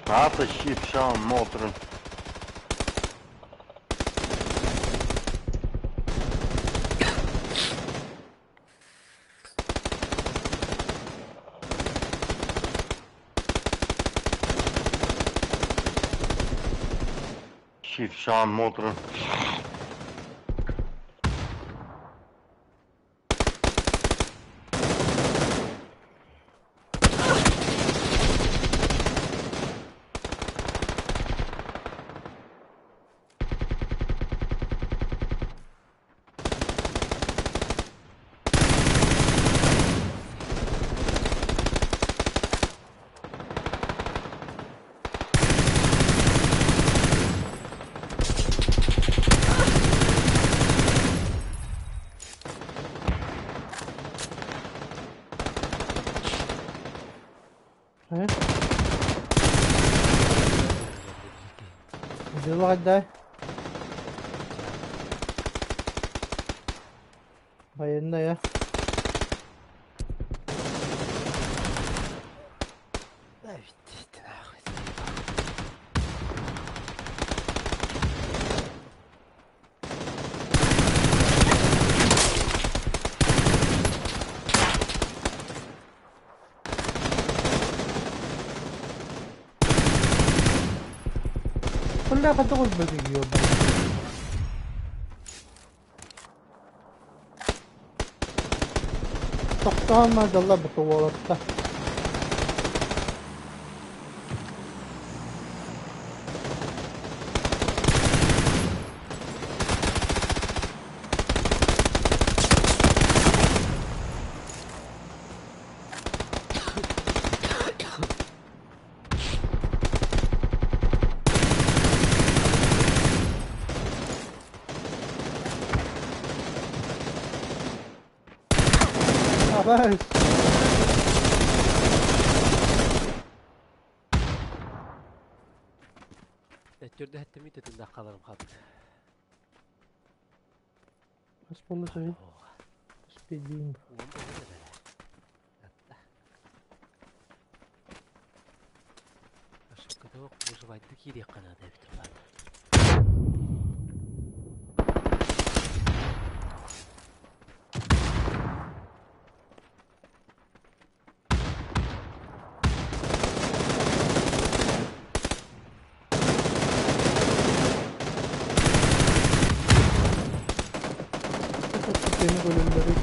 Аата shifshaan motrun. Shifshaan motrun. Э? Дьылаҕайдай. Военная. Да ведь ты нахуй. Бля, хайдах өлбөтүй ёбаный. Тохтоон мадалла быта уолатта. Абаас. Өттүрдэ хэттэмит өтүннэх халарым хабыт. Хас буолла сөй? Спидин. Уон буолла бэрэ. Ошибката выживайдыы киириэххэ наада эбит ылаата. Beni bölümleri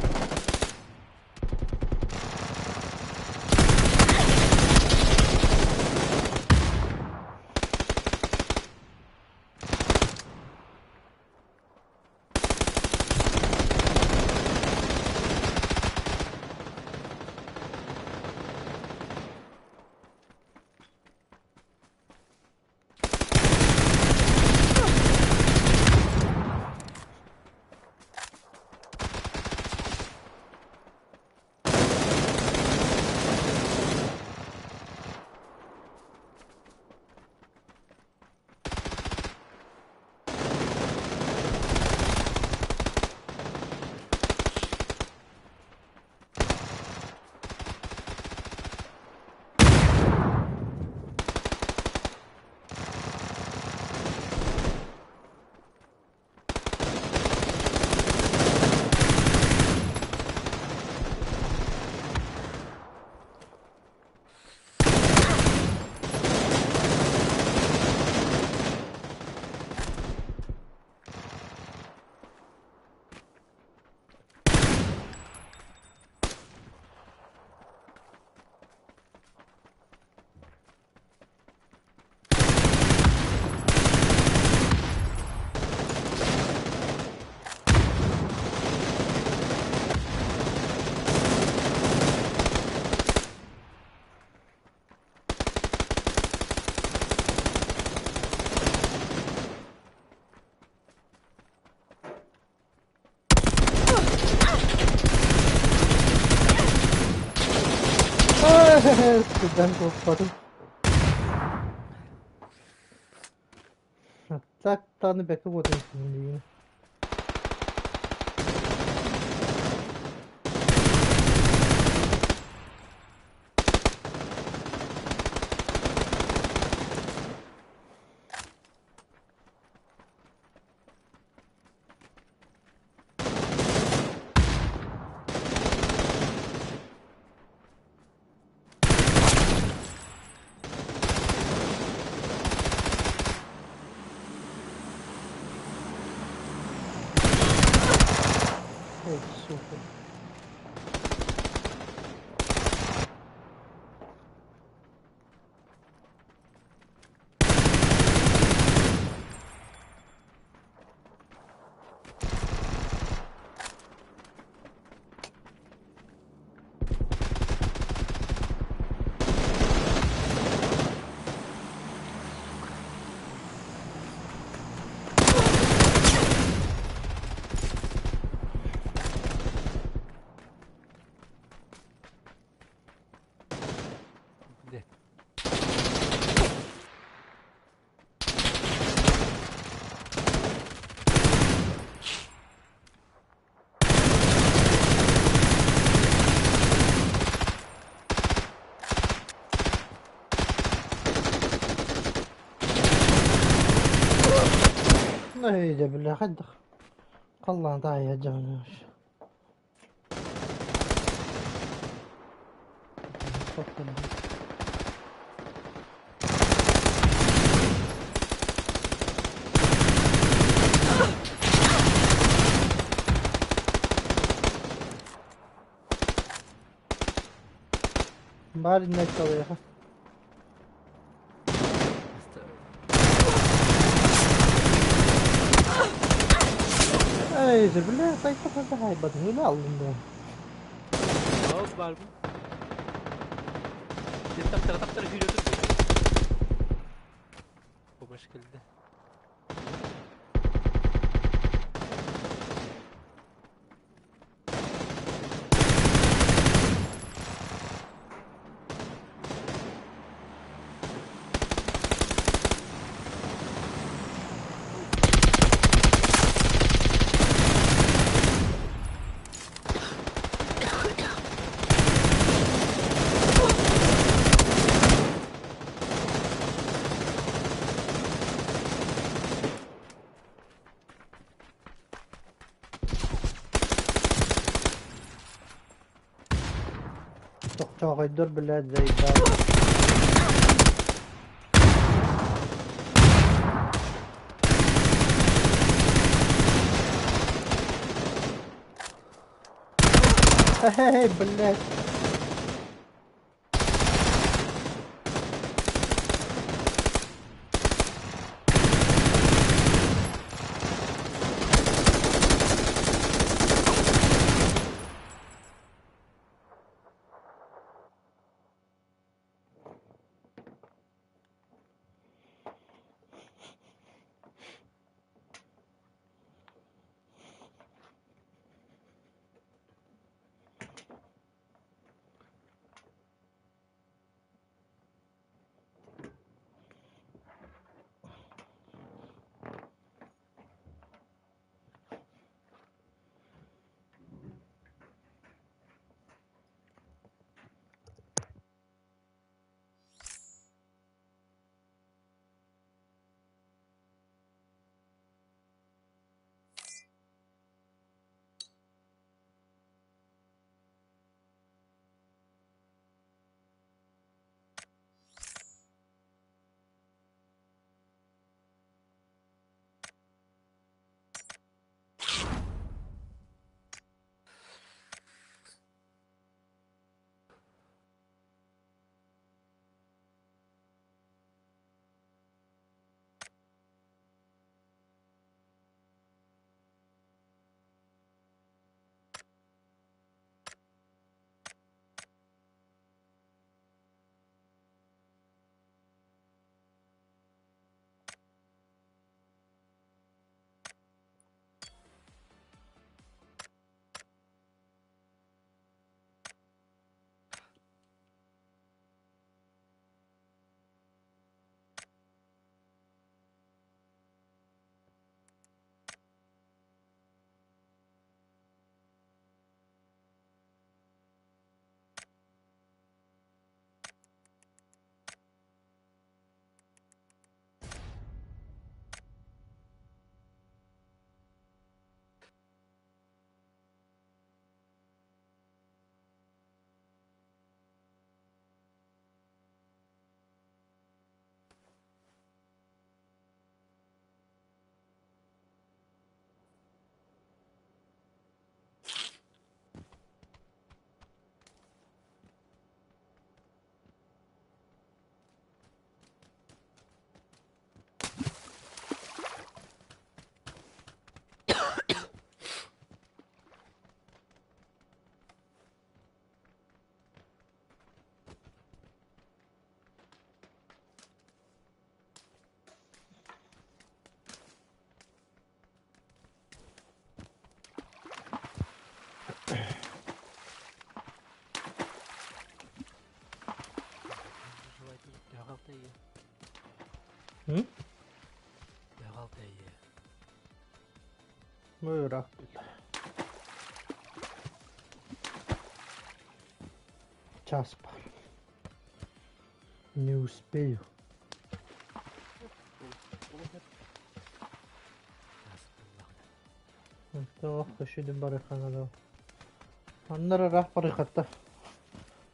Сыдан куоппатым. Так таны бэкэ уотун сиҥниин. Сука. Где? Нейdi بالله خدخ الله ضايع جونش Bari net alıyor. Ey بالله طيب هاي بدني لا الله. Mouse var mı? Таптара таптара күйрөтүп. Помощь келди. Чоҕойдор блядь заебали. Эй, блядь. Ыраах. Час пар. Не успею. Ох, көшеден барыхана да. Аннар ыраах барыхатта.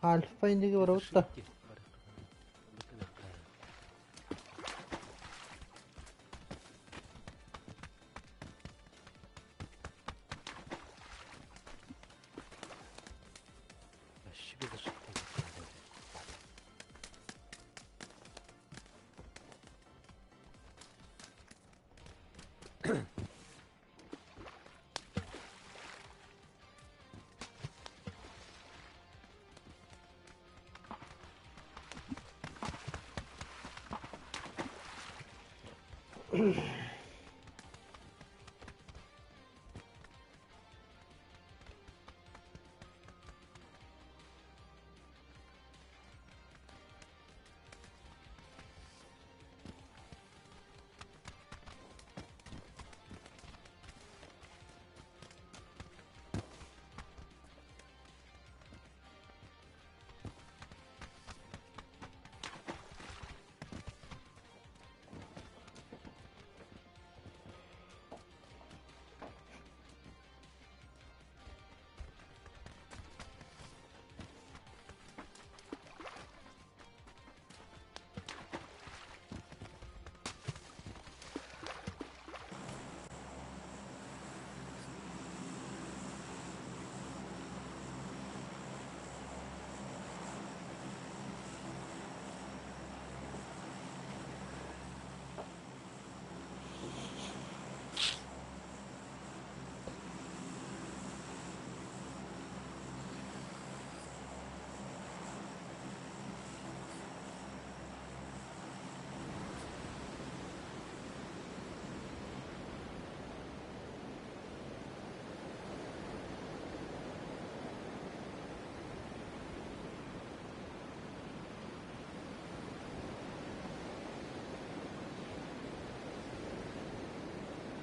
Альфа индиги барабытта.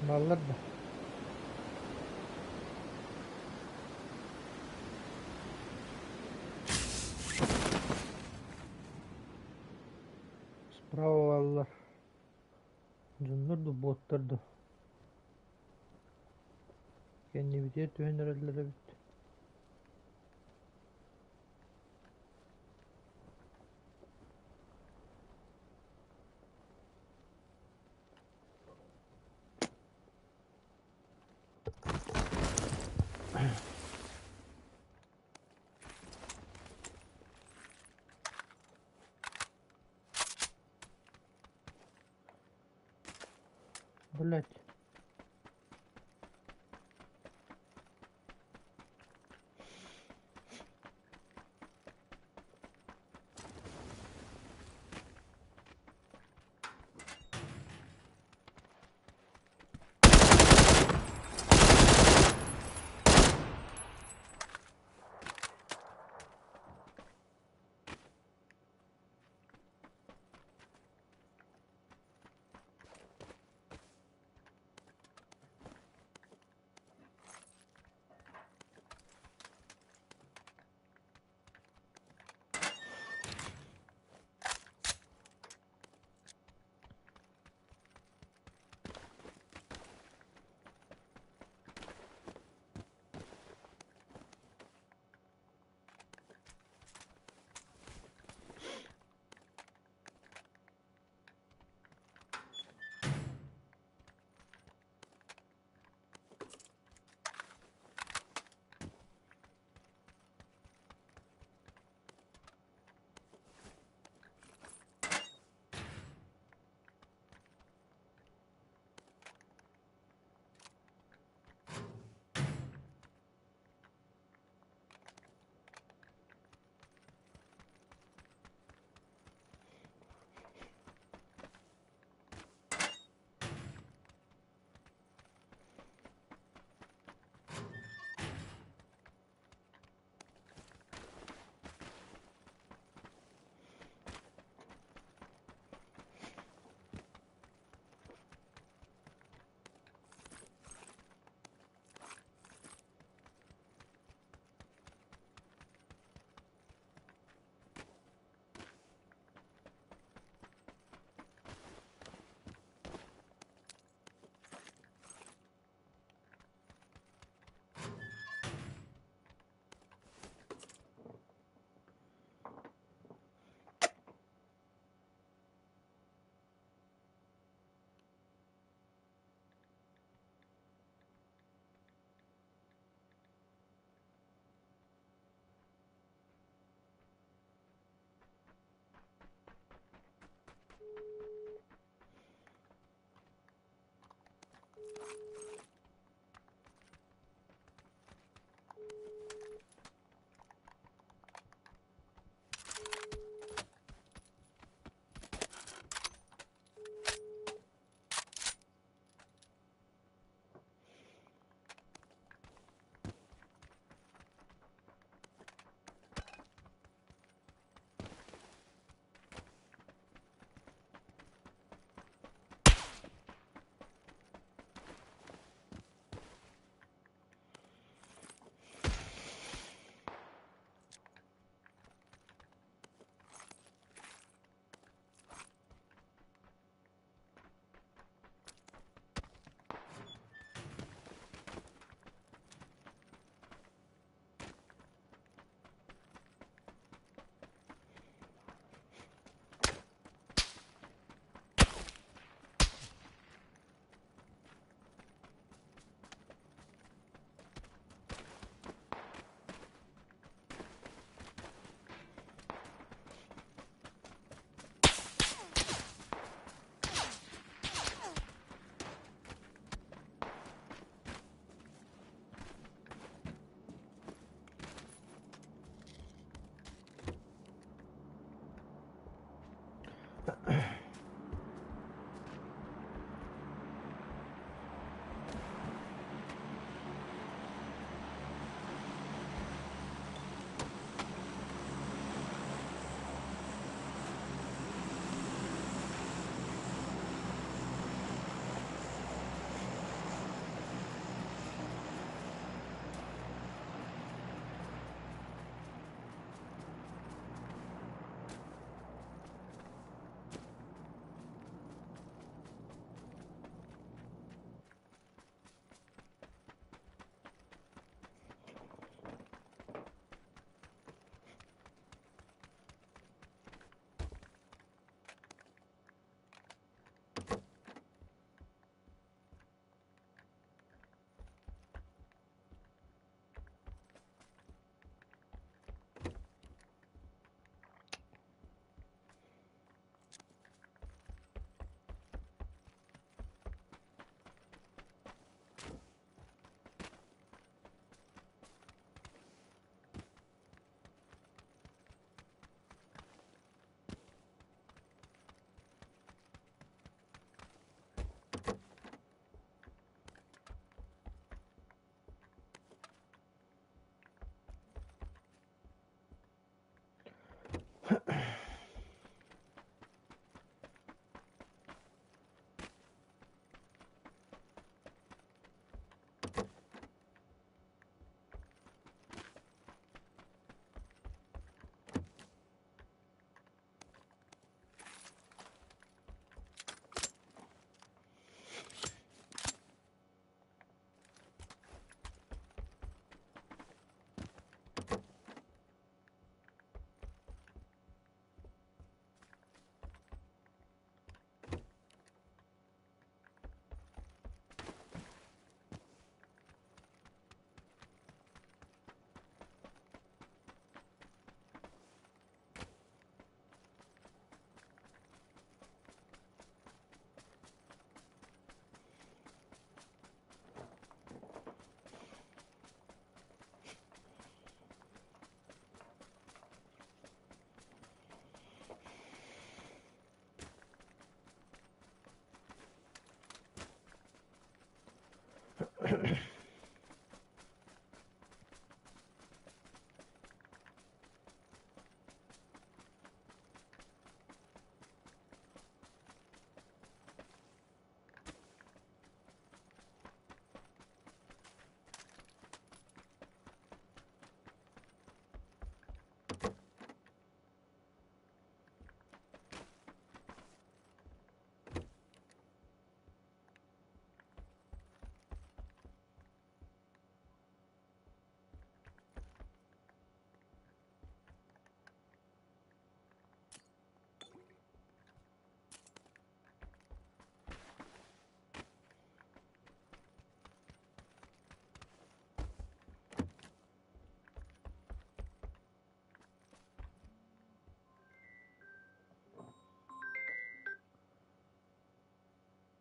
Баллар да. Справа баллар. Дьоннор да боттар да. Кэннибитигэр түһэн эрэллэр эбит. Блять.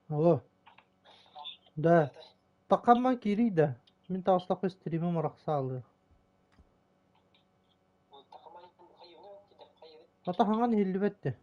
Алло. Да. Такамман киирий да. Мин таҕыстахпына стримим арахсаалыа. Хата хаҥан иһиллибэт дии.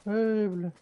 Эй, бля.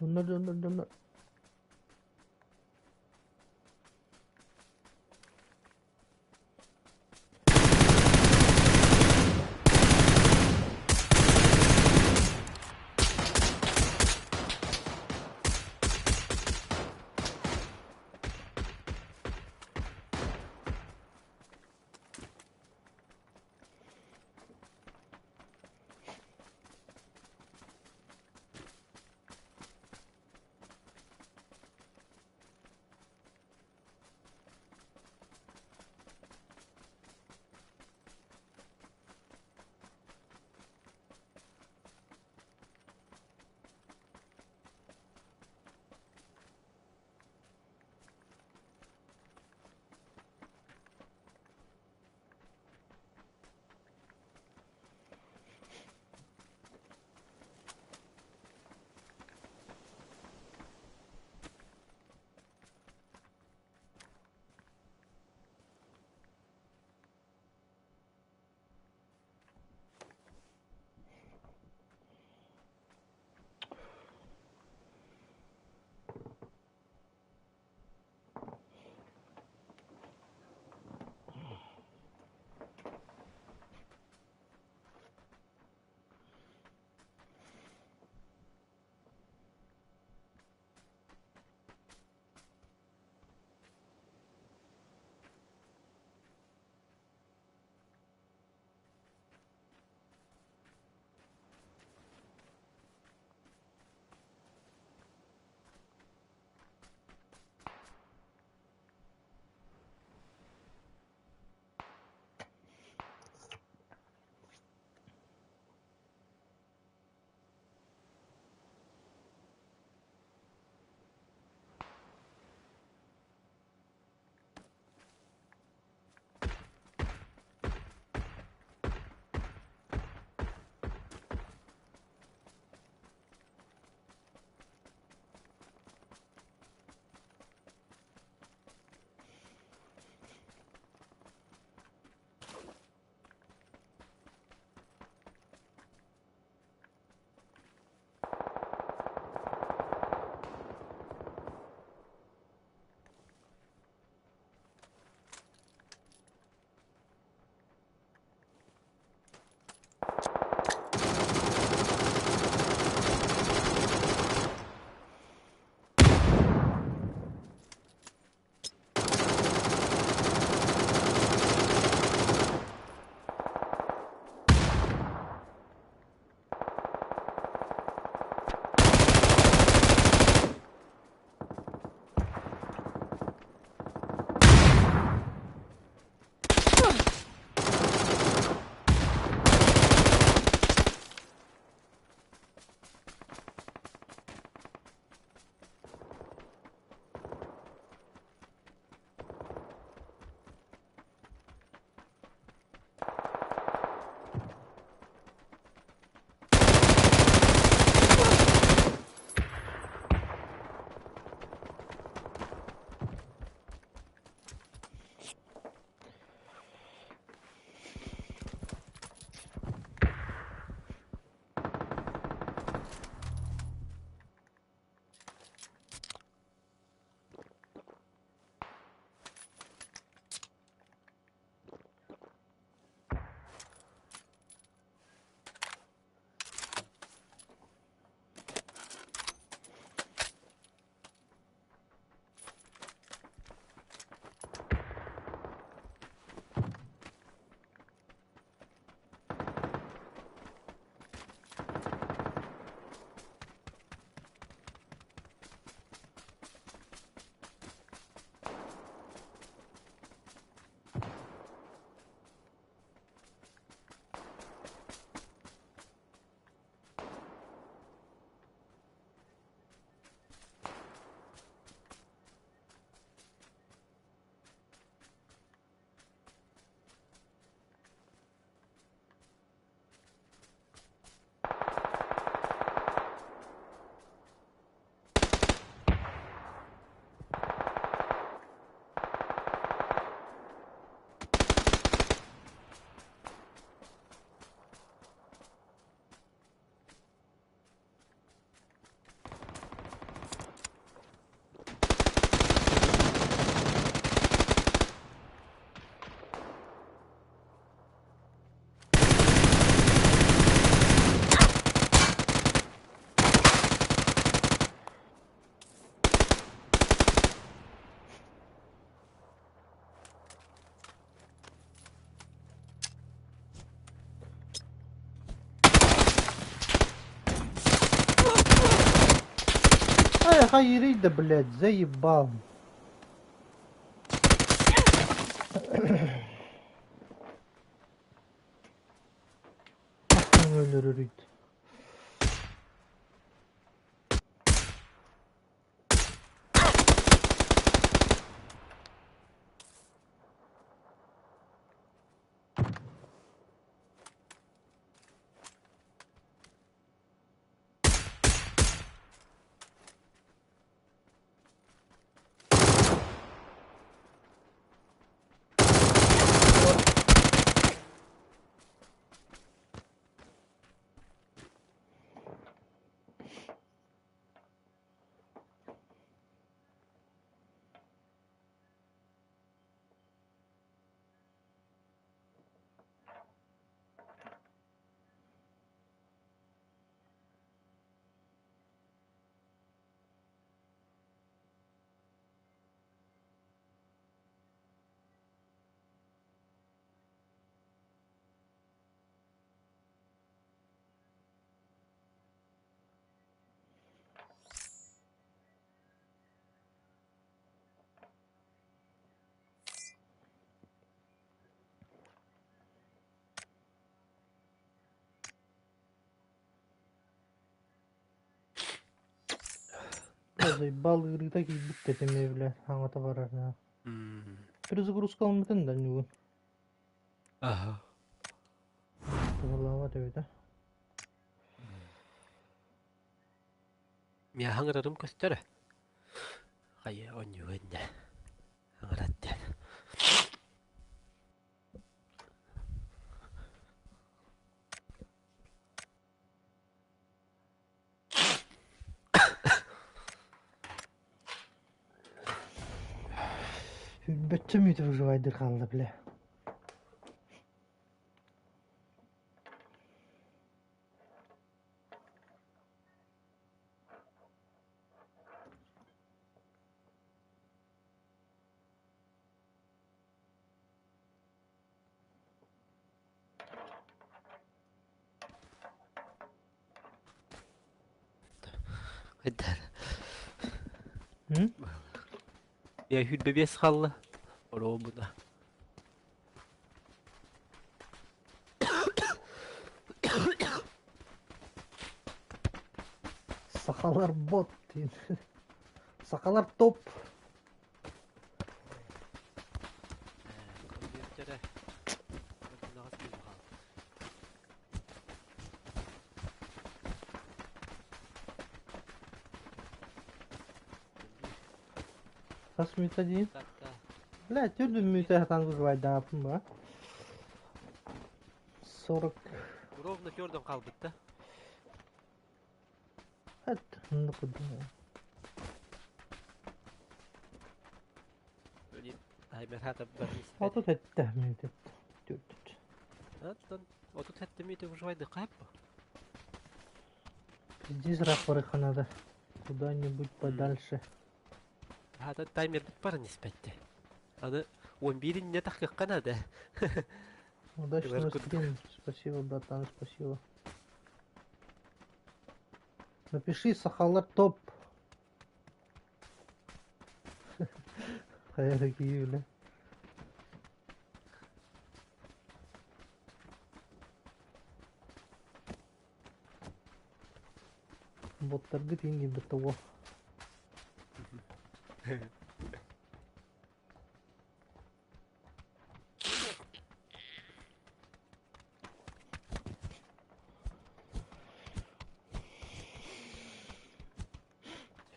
Дьоннор, дьоннор, дьоннор. Ай, хайырый да, блядь, заебал. Өлөрөрүйт. Заебал ыарыыта киирбит тэтимэ бile хаҥата барар Перезагрузка ылмытын да ньугун. Аха. Туһалаабат эбит а. Миэхэ ыҥырарым көстөрө. Хайа онньуга иннэ. Ыҥырат диэн. Сүүрбэччэ мүөтэ выживайдыр хаалла бile. Хайдар. Я хүрбэ биэс хаалла. Оруобуна. Сахалар бот диэн. Сахалар топ. Компьютера. Наҕас киһи хаалла. Хас мүнүүтэ диин? Бля, төрдүн мүнүүтэ сатаан выживайдааппын ба. 40. Ровно төрдөн хаалбыт да. Эт, оннук курдук. 37 мүнүүтэ. Төрдүт. Оттон 37 мүнүүтэ выживайды хайппа. Пиздец рапорыха надо. Куда-нибудь подальше. Хата таймербит баран испэтти. Аны 11 инне тахыахха наада. Удачного стрима. Спасибо, братан, спасибо. Напиши Сахалар топ. Хайа такие, бля. Боттаргыт иҥ киирбит тоҕо?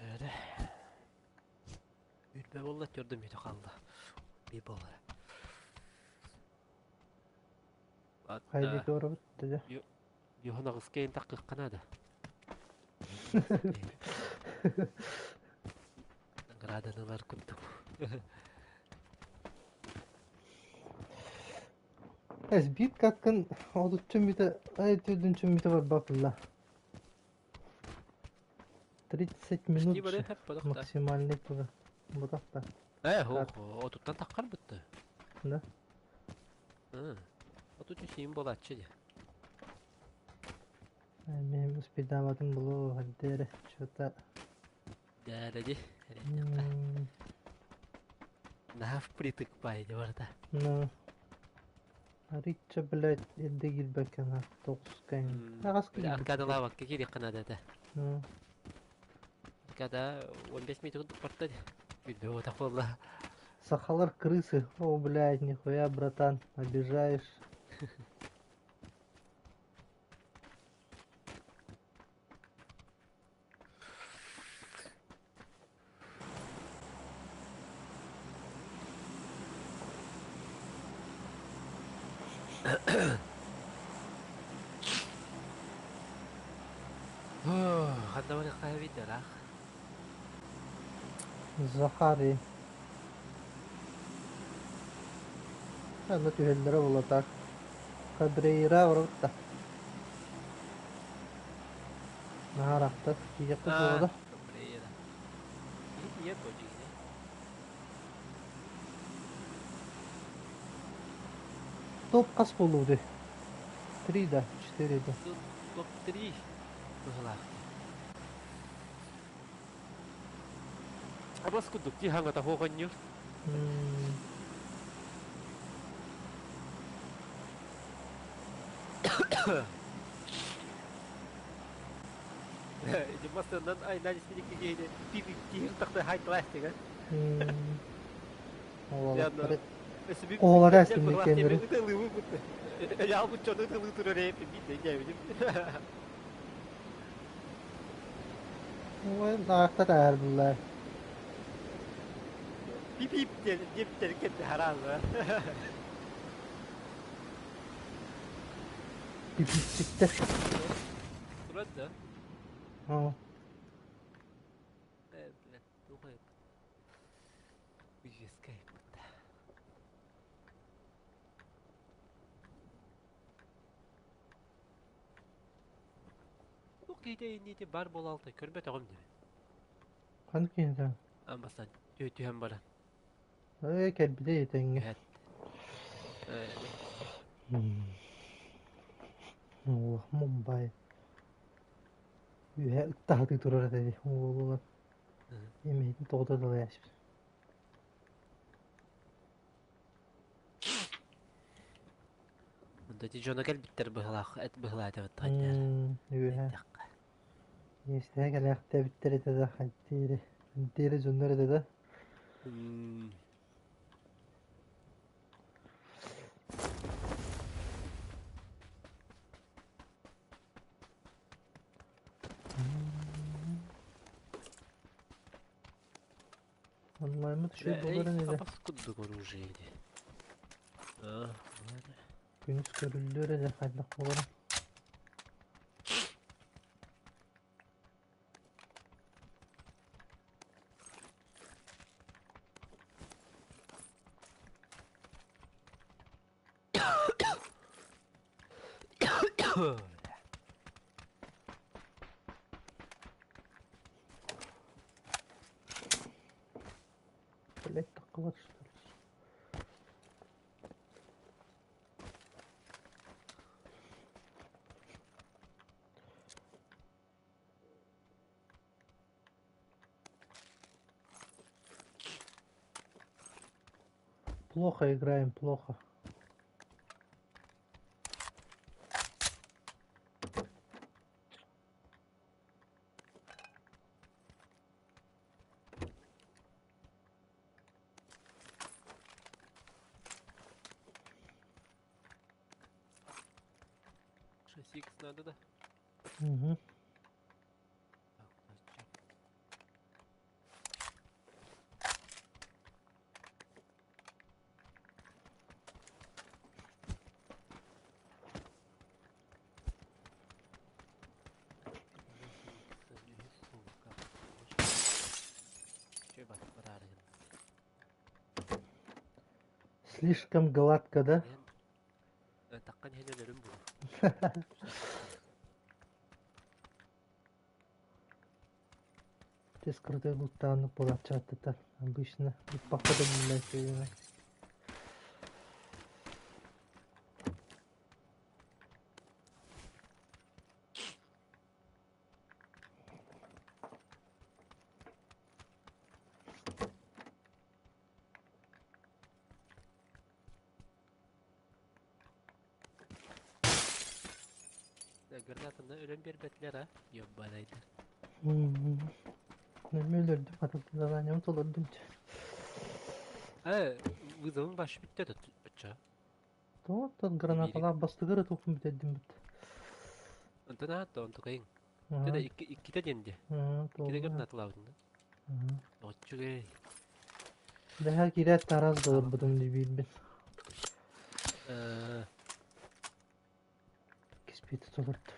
Эрэ. Үрбэ буолла, төрдө мүтө хаалла. Би буолара. Хайдик барабыт дьэ. Йоһон аҕыска иһин таххыахха наада. Награданы ылар курдук. Эс биир каткын отучча мүтэ, ай төрдүнчө мүтэ барбапылла. 30 минут максимальный туда. Бутахта. Э, отуттан таххар бытты. Да. 37 буолааччы дии. Мен успейдаабатым булу ханте эрэ что-то. Сүрдээҕэ дии, эрэйдэххэ. Наһаа впритык баайы барыта. Ну, арыычча, блядь, эрдэ киирбэккэ на тоҕуска аҕас Били киирбит. аркадалаабакка киириэххэ наада этэ. Ну, Аркада 15 минут курдук барда дии. Билбэт буотах буолла. Сахалар крысы. О, блядь, нихуя, братан, обижаешь. Ханна барыахха эбит ыраах. Захарий. Аны түһэллэрэ буолла так. Кабрейра барбыт да. Наһаа ыраахтар. Тиийиэххэ суоҕа Аа, да. Кабрейра. Киһи тиийэр дуо дьиҥинэ? Топ хас буолуо Три да, четыре да. Тут топ-3 быһыылаах. Абас курдук дии хаҥата хоҕонньур. Ити массыыннан айнаан испит киһини пип тахта хай класс деген. Оҕолор Оҕолор эстиммиккэннэри. Ой, наахта таһаарбыллар. Пип диэн диэбиттэрин харааллар. Пипиччиктэр. Турат да? Оо. Э, блядь, Вывеска. Туох киһитэ иннити бар буолалта көрбөтөҕүм диби. Ханнык киһитэ? Амбасан түһэн баран. Ээ, кэлбитэ этэҥҥэ. Түһэт. Оо, Мумбай. Үөһэ ыттаһытыы турар этэ дии уолугар. Эмиһитин тоҕото далайааччы. Онто ити дьоно кэлбиттэр быһылаах эт быһылаатыбыт хайдаар. Үөһэ. Иэстэһэ кэлээхтээбиттэр этэ да хантиэри. Хантиэри дьоннор этэ да. Онлайммыт үчүгэй буоларын этэ. Апас курдук оружие ди. А, Күнүс көрүллүөр эрэ хайдах буоларын. Блять, такого что ли? Плохо играем, плохо. 6х надо, да? Угу. Так, зачем? Слишком гладко, да? Таккан хен өлөрүм бу. Тез крутой луттааны буолааччы Обычно походу блядь, Гранатаны өлөн биэрбэтилэр а? Ёбанайдар. Нөмү өлөрдүм, хата заданием толордум. Э, вызовым баш бүттэ оччо. Тоттон гранаталаах бастыгыр ытылкын бүтэрдим бит. Онтон аат онтукайың. Тede иккитэ диэн дии. Иккитэ гранаталаабытын да. Оччугэй. Бэһэ киирээт тараас долорбутум дии биирбин. Киспиити толордум.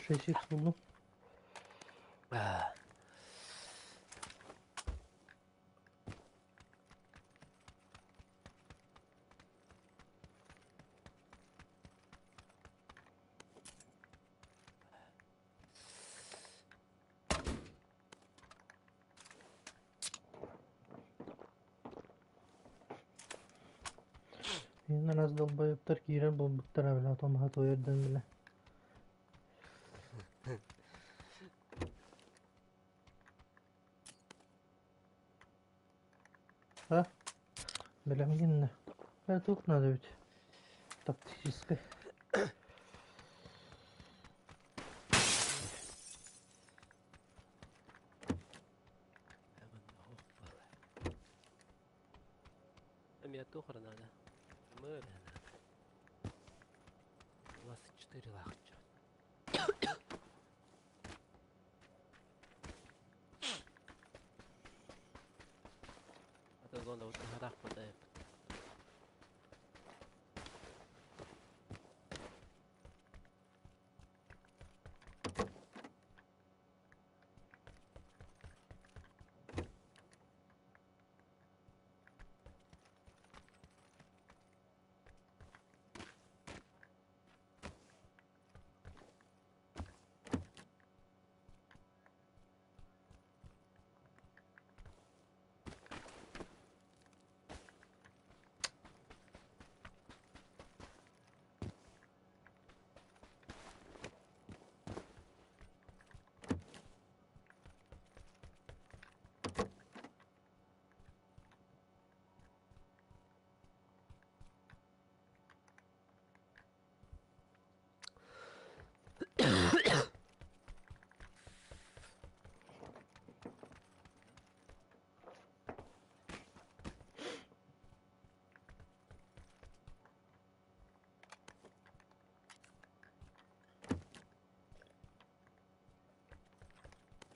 Шесть икс буллум. Иһин раз долбоебтар киирэр буолбуттара бile отомаһа туойардан бile. А? Бэлэм гиннэ. Э, туох надо ведь? Тактическай. Эмиэ туох эрэ наада. Мыр эрэ наада. 24 лаахча. А то зона вот на горах падает.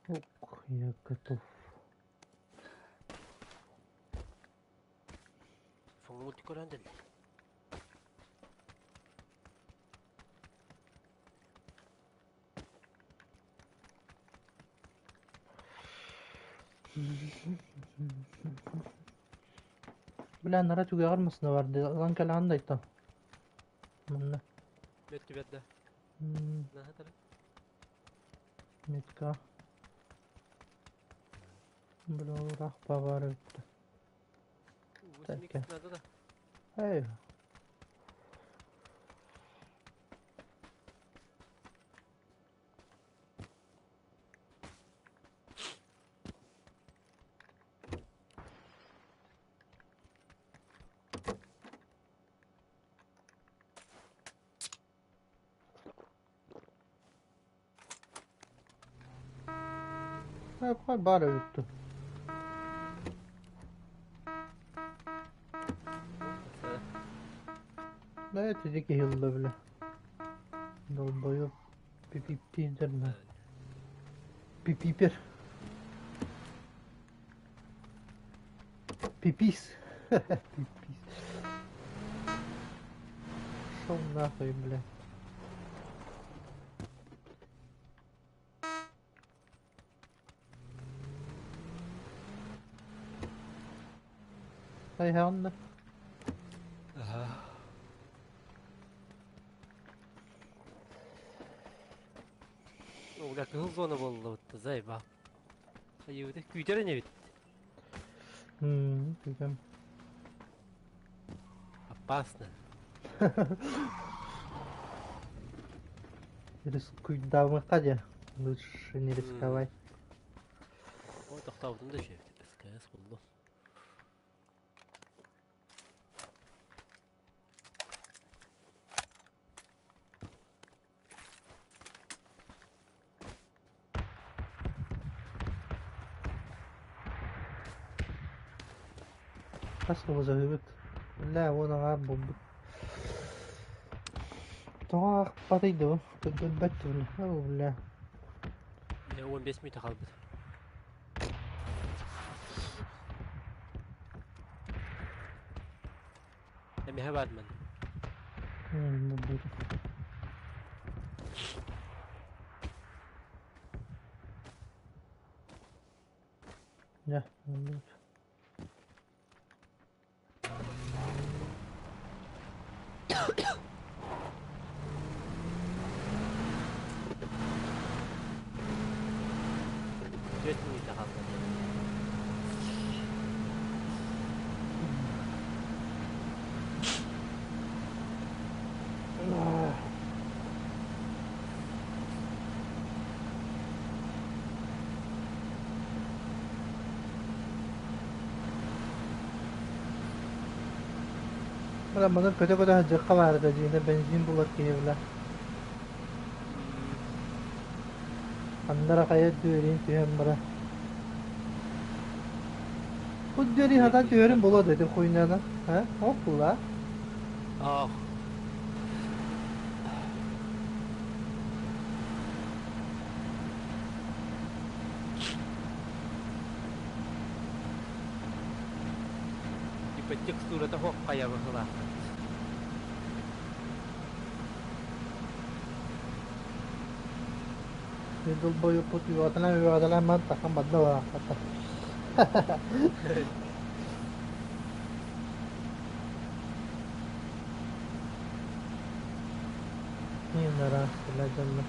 Ох, я готов. Фоҥҥут көрөн дэллэр. Бля, нара түгэҕэр масына бар дии. Ылан кэлэҕин да айтан. Манна. Бэрт да. Наһаа Метка. Бля, ыраах баҕар эбит. 8 надо да. Эй. Баар эбит. Да, это дикий хилла, бля. Долбоёб. Пипиппидер, на. Пипипер. Пипис. Пипис. Шел нахуй, бля. Хайһаҕын да? Аха. Бля, кыһыл зона буолла заеба. Айыбыта күүтэр ини эбит. Күүтэн. Опасно. Рискуйдаабыкка дьэ. Лучше не рисковать. Ой, тохтообутум да үчүгэй. СКС буллум. Хас сылы Бля, уон аҥаар буолбут. Тоҕо аахпатый да бу? Көрдөрбөт дуу, бля. 15 мүнүүтэ хаалбыт. Эмиэ баатман. Буолбут. Дьэ, буолбут. Түөрт мүнүүтэ хаалла. Бля, манан көтө-көтө сылдьыахха баар этэ дьиҥэ бензин булар киһи бля. Ханна эрэ хайа дүөрүн түһэн баран. Бу дүөрү хатан түһэрин буолуо да ити хуйняны. А? Ох була. Ах. Типа текстурата хоқ хайа быһылаах. Долбоёппут үөҕэтэлээн баран таххан барда бараахтата. Нара, бля, дьонно.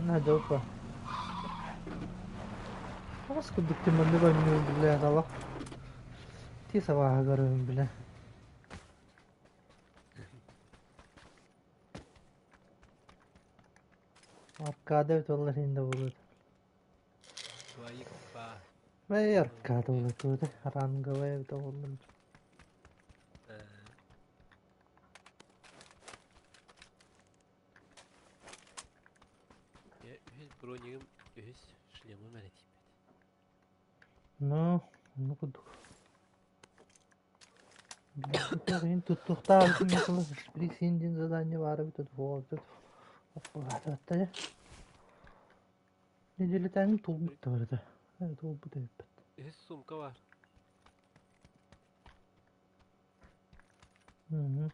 На, дьолко. Тоҕус курдук тимирник оонньуур бля талах. Ти сабааһа көрөбүн бля. Аркада эбит оллар иһин да буолуо. Мэй аркада буолуо ранговая эбит оҕоллум. Үһүс бронигым, үһүс шлемым эрэ тиийбэт. Ну, ну курдук. Туттуохтаабытым шприц диэн задание баара эбит тут Неделетээҥи туолбут да барыта. Туолбут эбиппит. Үһүс сумка бар. Мгм.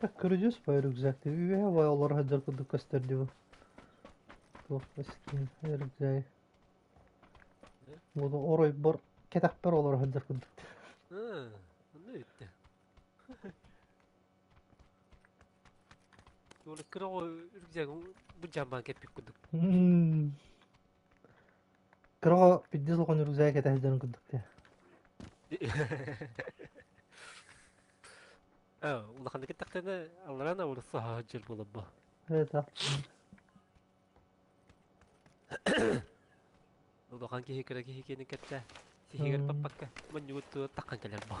Так көрүдьүөс бай рюкзак үөһэ бай олоро сылдьар курдук көстөр дии бу. Туох скин рюкзак. Буну оройбор кэтэхпэр олоро сылдьар курдук. Онно бүттэ. Кыра оҕо үргүзэгин былдьаан кэппит курдук. Кыра оҕо пиздец улахан үргүзэгэ кэтэ сылдьарын курдук дии. Улаханнык эттэхтэринэ аллараа наурса сылдьар буолар бо. Это. Улахан киһи кыра киһи киэнин кэтте сиһигэр баппакка монньугут таххан кэлэр бо.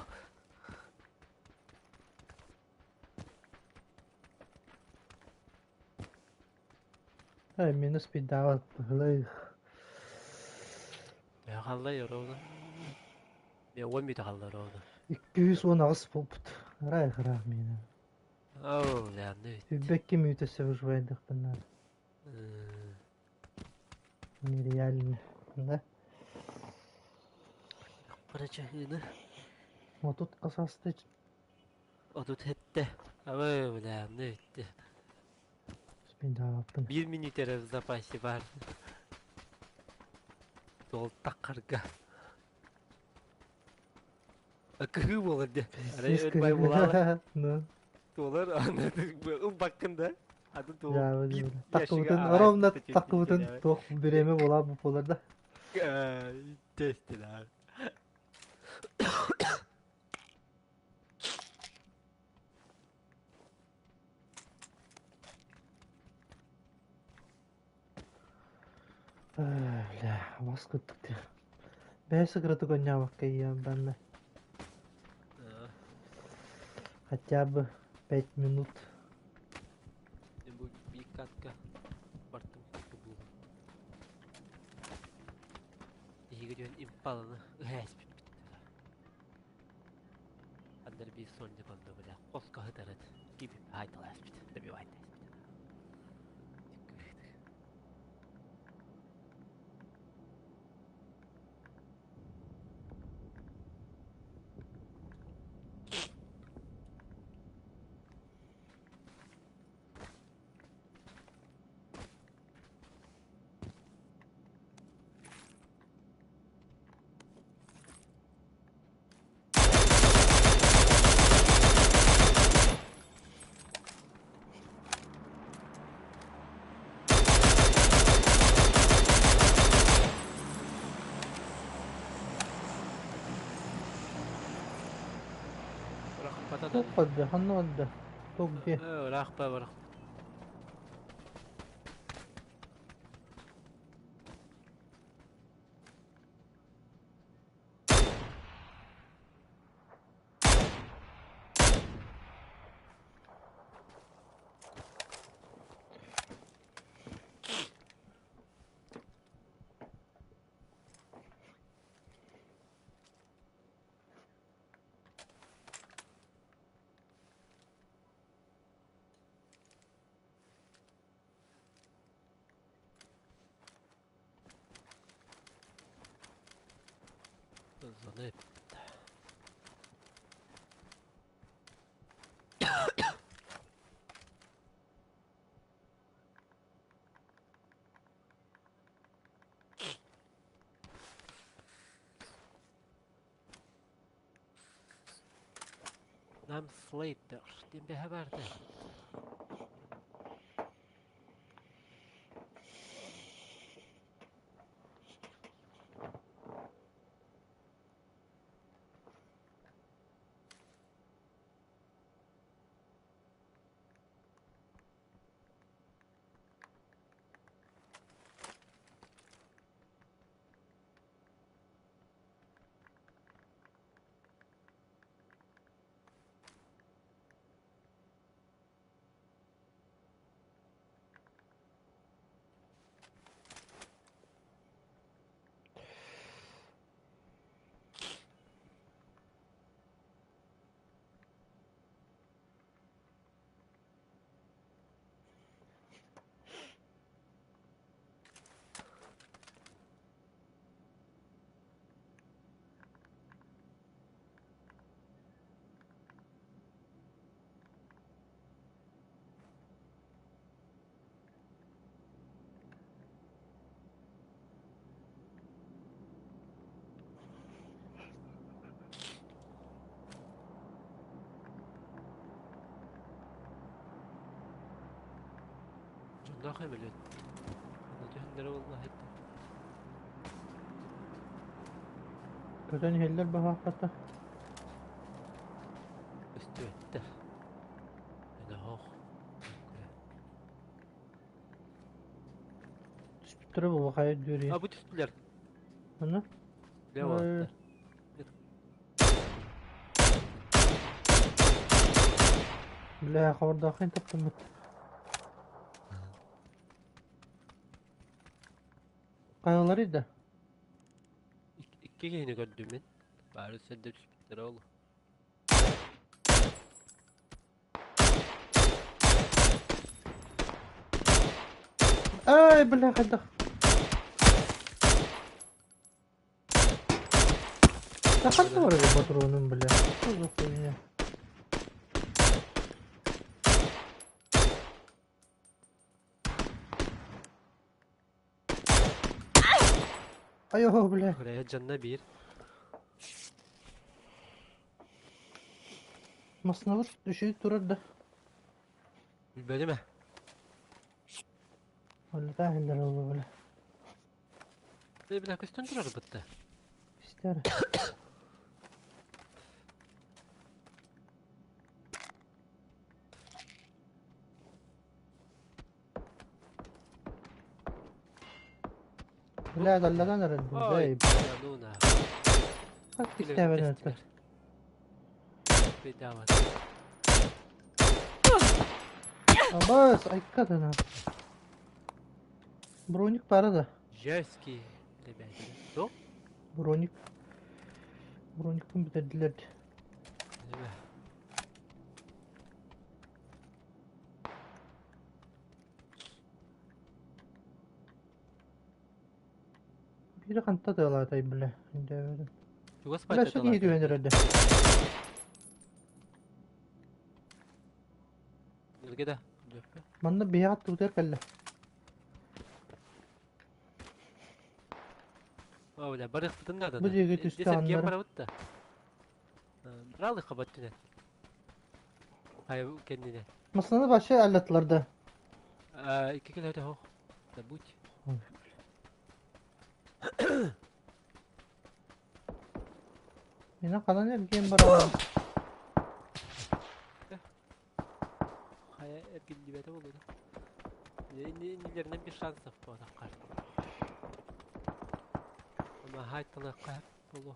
Эй, минус пиздават быһылай. Халлай ровно. Мен 10 мүнөт хаалла ровно. 218 буолбут. Арай ыраах миэнэ. Оо, лээнэ. Сүүрбэккэ мүнүүтэ өссө выживайдахпын наада. Нереально. Да? Бара чаһыыны. 30 хасасты. 37. Абы, лээнэ бүттэ. Спидааппын. 1 мүнүүтэ эрэ в запасе баар. Туол таххарга. Кыһыы буолар дии. Арай өлбай буолаала. Ну. Туолар ылбаккын да. Аты туол биир ящига Таккыбытын, ровно араастыта таккыбытын туох бириэмэ буолаа бу буолар да. Тестилэр. Бля, бас кыттык дии. Бэйэ кыратык оонньообокко ийэм Хотя бы 5 минут. Бу биир катка бартым бу. Иһиги диэн импаланы ыһээспиппит. Андар биир сонньу конно бля хоско сытарыт киби хайталааспыт добивайтааспыт. Рахпата да. Туох да, ханна да. Туох где? Рахпа бар. Зона Нам Слейтер, диэн бэһэ барды. Онноох сөмөлүөт. Онно түһэннэрэ буолла иһиттэн. Көтөн иһэллэр баһааххата. Көстүбэттэр. Эн оһох. Түспүттэрэ буолуо хайа үрдүөр А бу түстүлэр. Аны? Бля уолаттар. Бля, хабардааххын таптаммыт. Хайаларый да? Икки киһини көрдүм мин. Бары сирдэ түспүттэрэ ол. Ай, бля, хайдах. Да ханна барар патронум, бля? Что за хуйня? Айо, бля. Бля, дьонно биир. Массыынабыт үчүгэй турар да. Билбэтим ээ. Оннута иһиллэр буолла, бля. Бля, көстөн турар бытта. Истэр. Бля, далланан эрэр Ой, бу. ну на. Хас кистээбэн этэ. Бедават. Абас, айкатана. Броник бара да. Жесткий, ребята. Что? Броник. Броникпын бүтэрдилэр. Биири ханта тыалаатай бля. Өйдөөбөтүм. Чугас Бля, сөк иһи түһэн эрэрдэ. Нырга да. Манна биһиэхэ аттыбытыгар кэллэ. О, бля, барыахпытын наада. Бу диэки түстэ Десеркиэн аннары. барабыт да. Браалыхха баттүнэн. Ай, кэннинэн. Массыынаны вообще аллаттылар да. Икки километр хоох. Забудь. Мина ханан эргиэн бараҕын? Хайа эргиллибэтэ буолуо. Иннилэринэн без шансов буолаххар. Ама хайталыахха буолуо.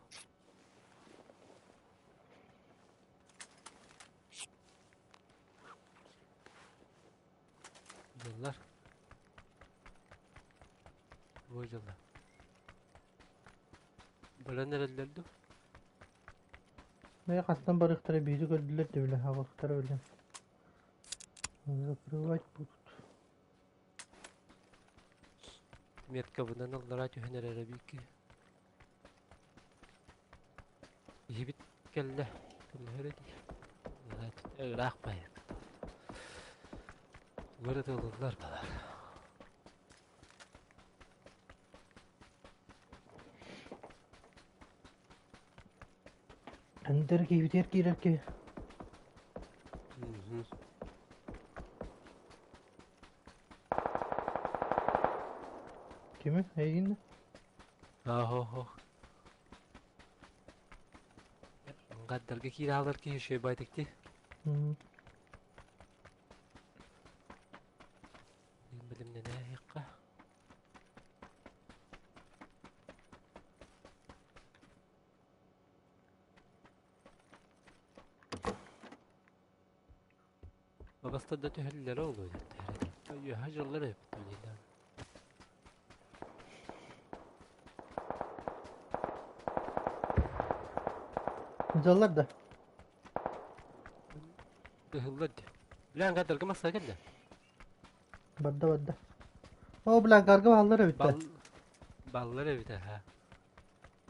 Дьыллар. Бу дьыллар. Баран эрэллэр дуу? Бэйэ хастан барыахтара биири көрдүлэр да бile аҕыахтара бile. Закрывать будут. Меткабынан аллараа түһэн эрэрэ биикки. Иһибит кэллэ. Көмөлөһөр дии. Ыраах байык. Тугар ытыллар балар. Эндер киһитигэр киирэр киһи. Кими? Эйигин Аһо-хо. Аңғардарга киирэ хаалар киһи үчүгэй баайдык дии. Билимнэнэ Бабаста да түһэллэрэ олуо Үөһэ дьыллар эбит билиилээх. Дьаллар да. Ыһыллар дии. Бля, аңгардарга масса кэллэ. Барда барда. О, бля, ангарга бааллар эбит Бал... Баллар эбит аха.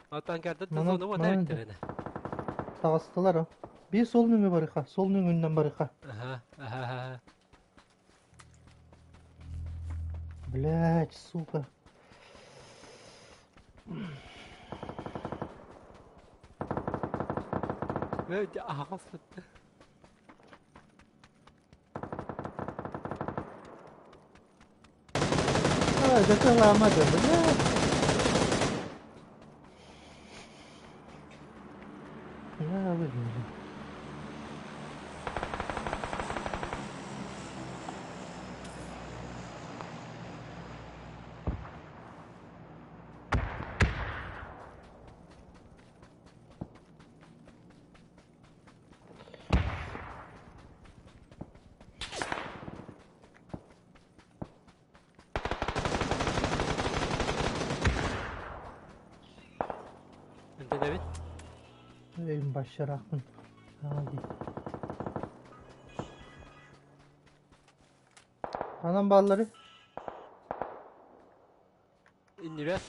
Ото ангарда Манан- зона уота манан эбиттэр ene. Таҕыстылар о. Биир суол нөҥүө барыха, суол нөҥүннэн барыха. Аха, аха, аха. Блять, сука. Бля, аһаҕас сытта. Бля, дакаламады, бля. Я выиграли. Ынтан эбит. Өйүм башшараахпын. Аа дии. Ханан бааллары? Иннибэр.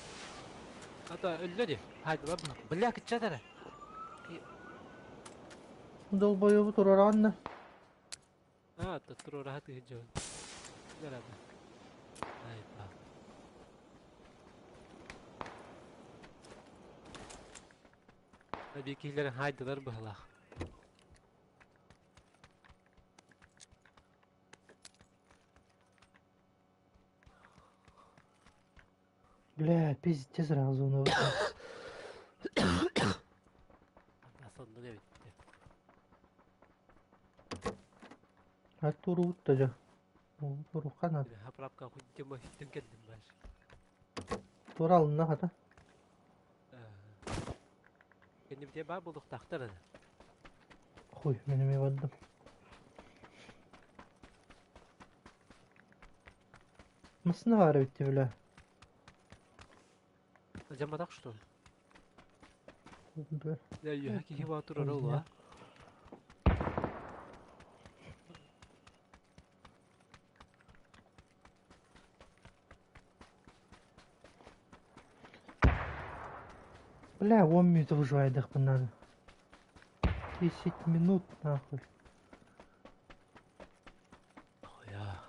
Ата өллө дии. Хайдылар бля кыччат эрэ. Долбоебу туруораҕын да. Аа, туруораха тыһы дьон. Жарады. Ай, ба. Биир киһилэрин хаайдылар быһылаах. Бля, пиздец сразу ну. Соннук эбит. А туруут да Турухан Хаправка хуйдема хиттен кэллим баш. Туралына хата. Кэннибитэ баар буолуохтаахтар аны. Хуй, мин эмиэ бардым. Массыына баар эбит дии бля. Дьамматах что ли? Бля. Үөһэ киһи баа турара улаа. Бля, 10 минут выживайдахпын надо. 10 минут нахуй. Хуя.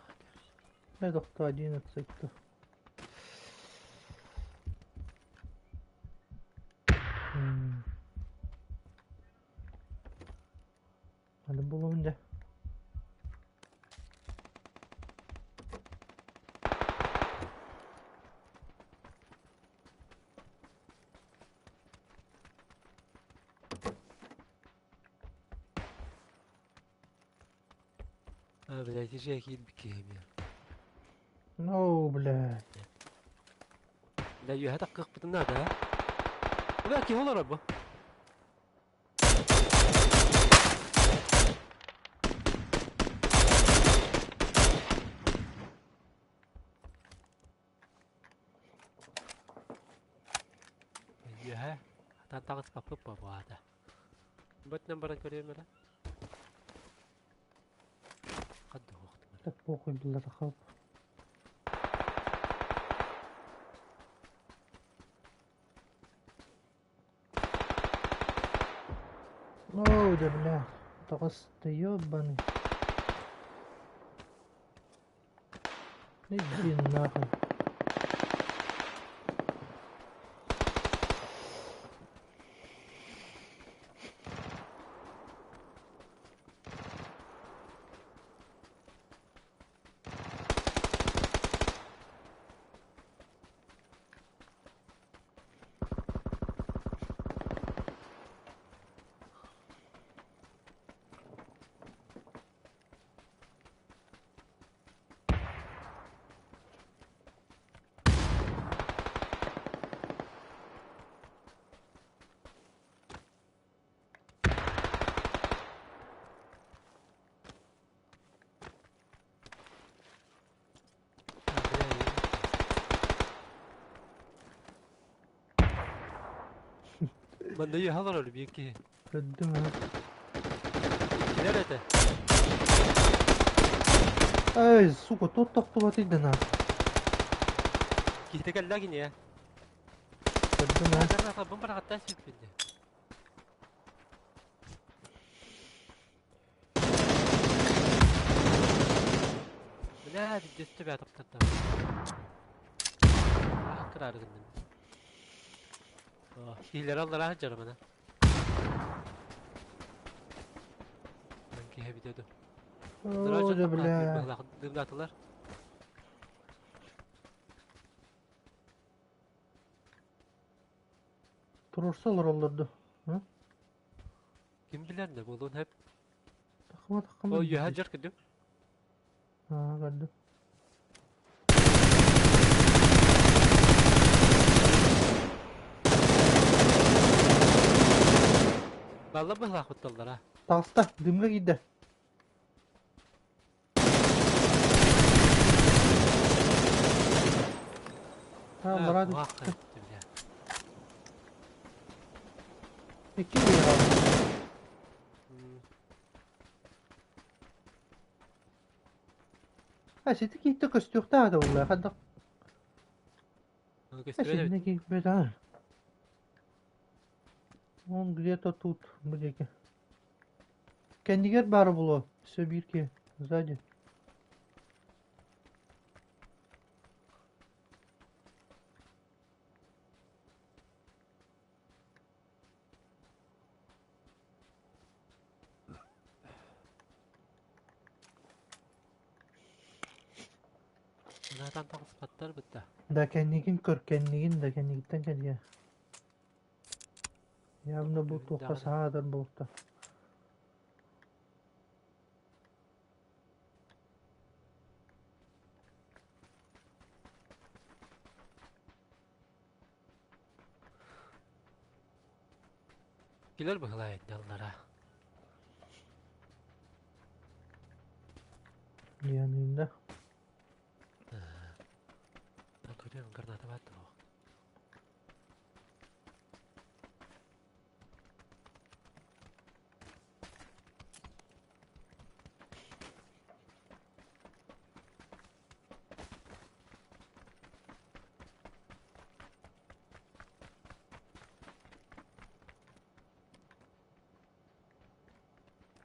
Бля, доктор 11 то. Надо было дьэ. А, блядь, ижи киирбит киһи эмиэ. Ну, блядь. Бля, үөһэ таххыахпытын наада, а? Бля, киһи олорор бу. Үөһэ атан таҕыспаппыт буолбаата. Бытынан баран көрүөм эрэ. Хадда уохтум. Так похуй было хап. Оу, да бля. Таҕыс ты ёбаный. Иди нахуй. Манна үөһэ олорор биир киһи. Көрдүм аа. Иккилэр этэ. Эй, сука, тот тохтубатый да нахуй. Киһитэ кэллэ киниэ. Көрдүм аа. Бу барахаттан сүппүн дии. Бля, бүддьөстө бээ таптарда. Кыраары гынным. Киһилэр аллараа сылдьар мана. Киһи эбитэ ду. Оо, да бля. Дымнатылар. Туруорса олороллор дуо? Ким билэр да буолуон сөп. Таххыма таххыма О, үөһэ дьар көрдүм. Аа, көрдүм. Балла быһылаах тутталлара. Таҕыста, дымҥа киирдэ. Аа, бараат Икки А сити киһитэ көстүөхтээх да буолла хайдах Синне киирбэт аа. Он где-то тут бу диэки. Кэннигэр баара буолуо, өссө биир киһи сзади. Санаатан таҕыспаттар бытта. Да кэннигин көр, кэннигин да кэннигиттэн кэлиэ. Явно бу туохха саатар буолта. Килэр быһылаайын дьаллара. Дианыында. Көрүөм граната баар дуо?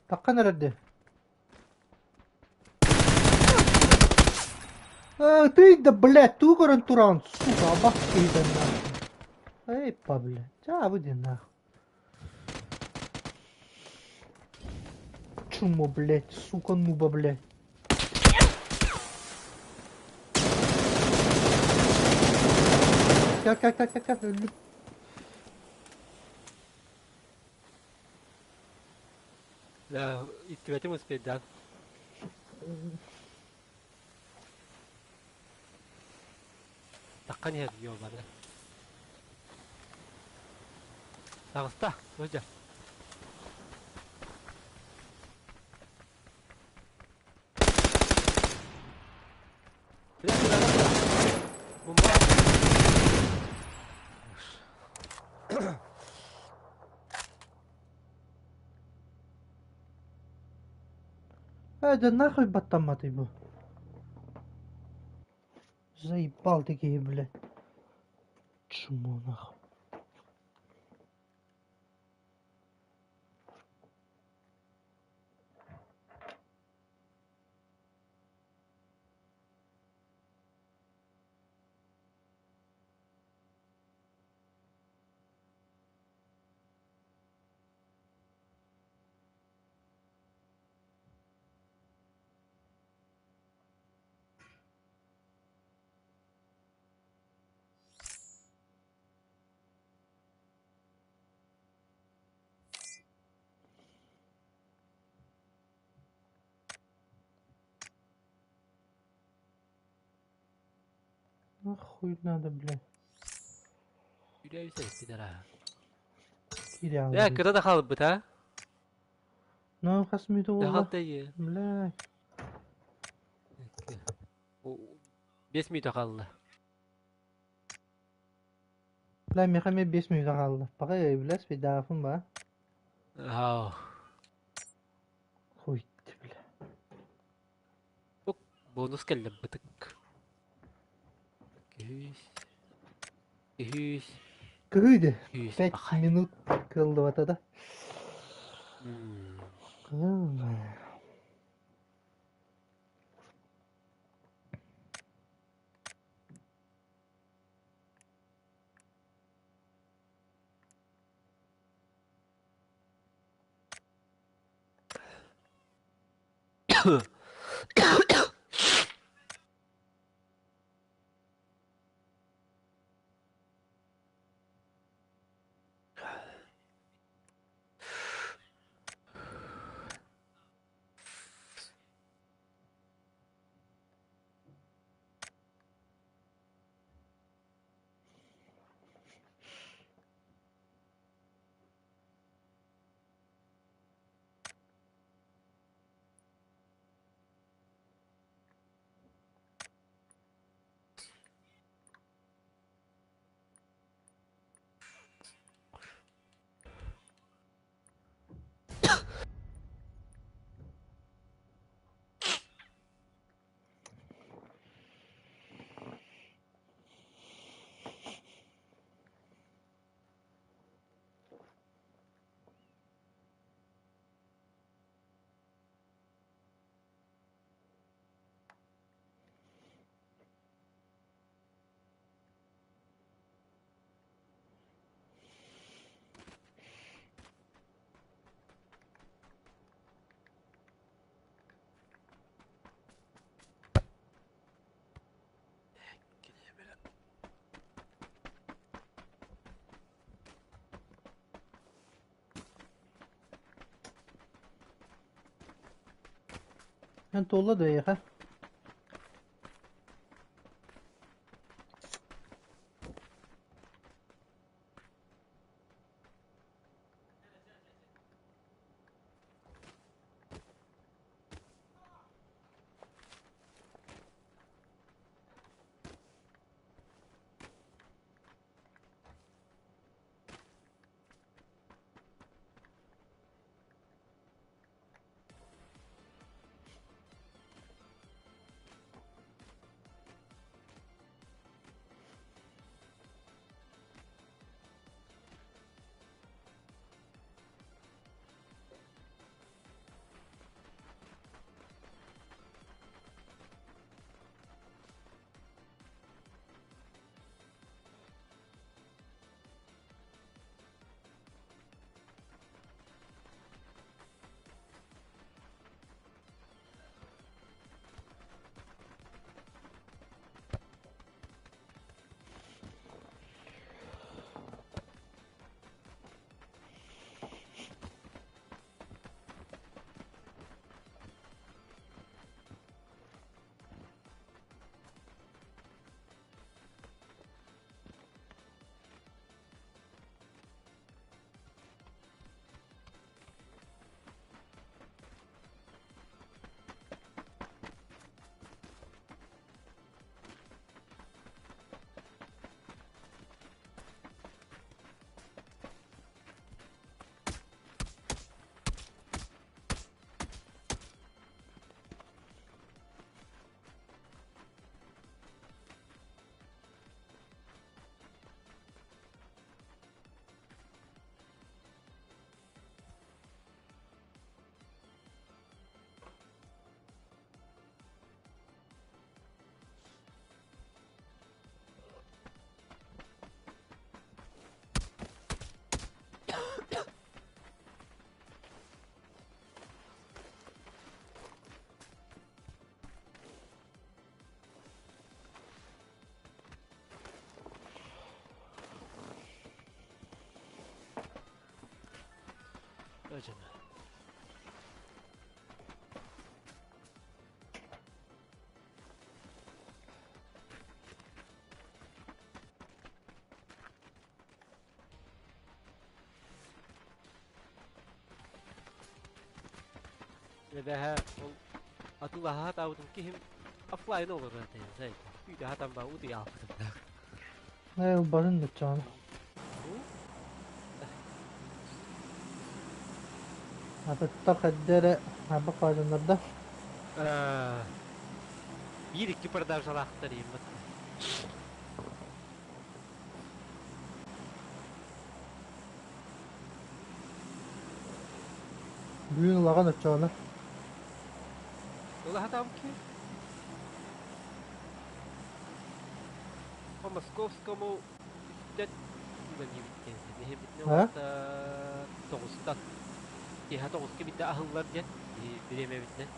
Таххан эрэр дии. А, ты да, блядь, туу көрөн тураҕын, сука, абах киһитэ нахуй. Эй, па, блядь, чаабы диэн нахуй. Чумо, блядь, сука, нуба, блядь. Кэл, кэл, кэл, кэл, кэл, өллүм. Да, иттибэтим успейдаан. Таххан иһэр ёбаны. Таҕыста, сылдьар. Э, да нахуй баттамматый бу. Заебал такие, блядь. Чмо нахуй. Нахуй надо, блядь. Үлэ пидора. Киирэ Э, кыра да хаалбыт, а? Ну, хас мүнүүтэ буолла? Хаалта Бля. 5 мүнүүтэ хаалла. Бля, миэхэ эмиэ 5 мүнүүтэ хаалла. Пока бля, спидафын ба. Ау. Хуй бля. Бонус кэллэ бытык. Үс. Үс. Кыһыйды. Үс. 5 минут кыллыбата да. Эн туолла да эйиэхэ? Öcene. Эбэһэ ол атыылаһа сатаабытым киһим оффлайн олорор этэ үүтэ хатан ба утуйа алпытым Ээ, ылбатын дыччаҕына. Атыттар хайда эрэ арбах хаадьаннарда. Биир икки продажалаахтар ииммат. Бүгүн улахан оччоҕуна. Улахатам ки. По Московскому үстэн үлэлиибит диэн. Биһибитинэ А? уонна тоҕустан. Киэһэ тоҕуска биирдэ аһыллар диэн бириэмэбитинэн.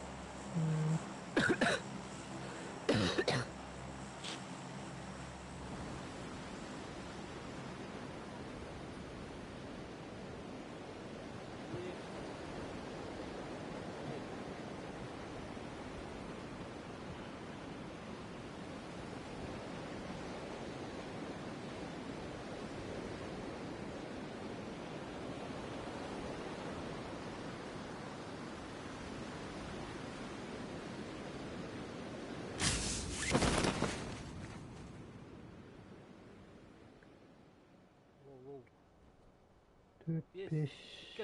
Түс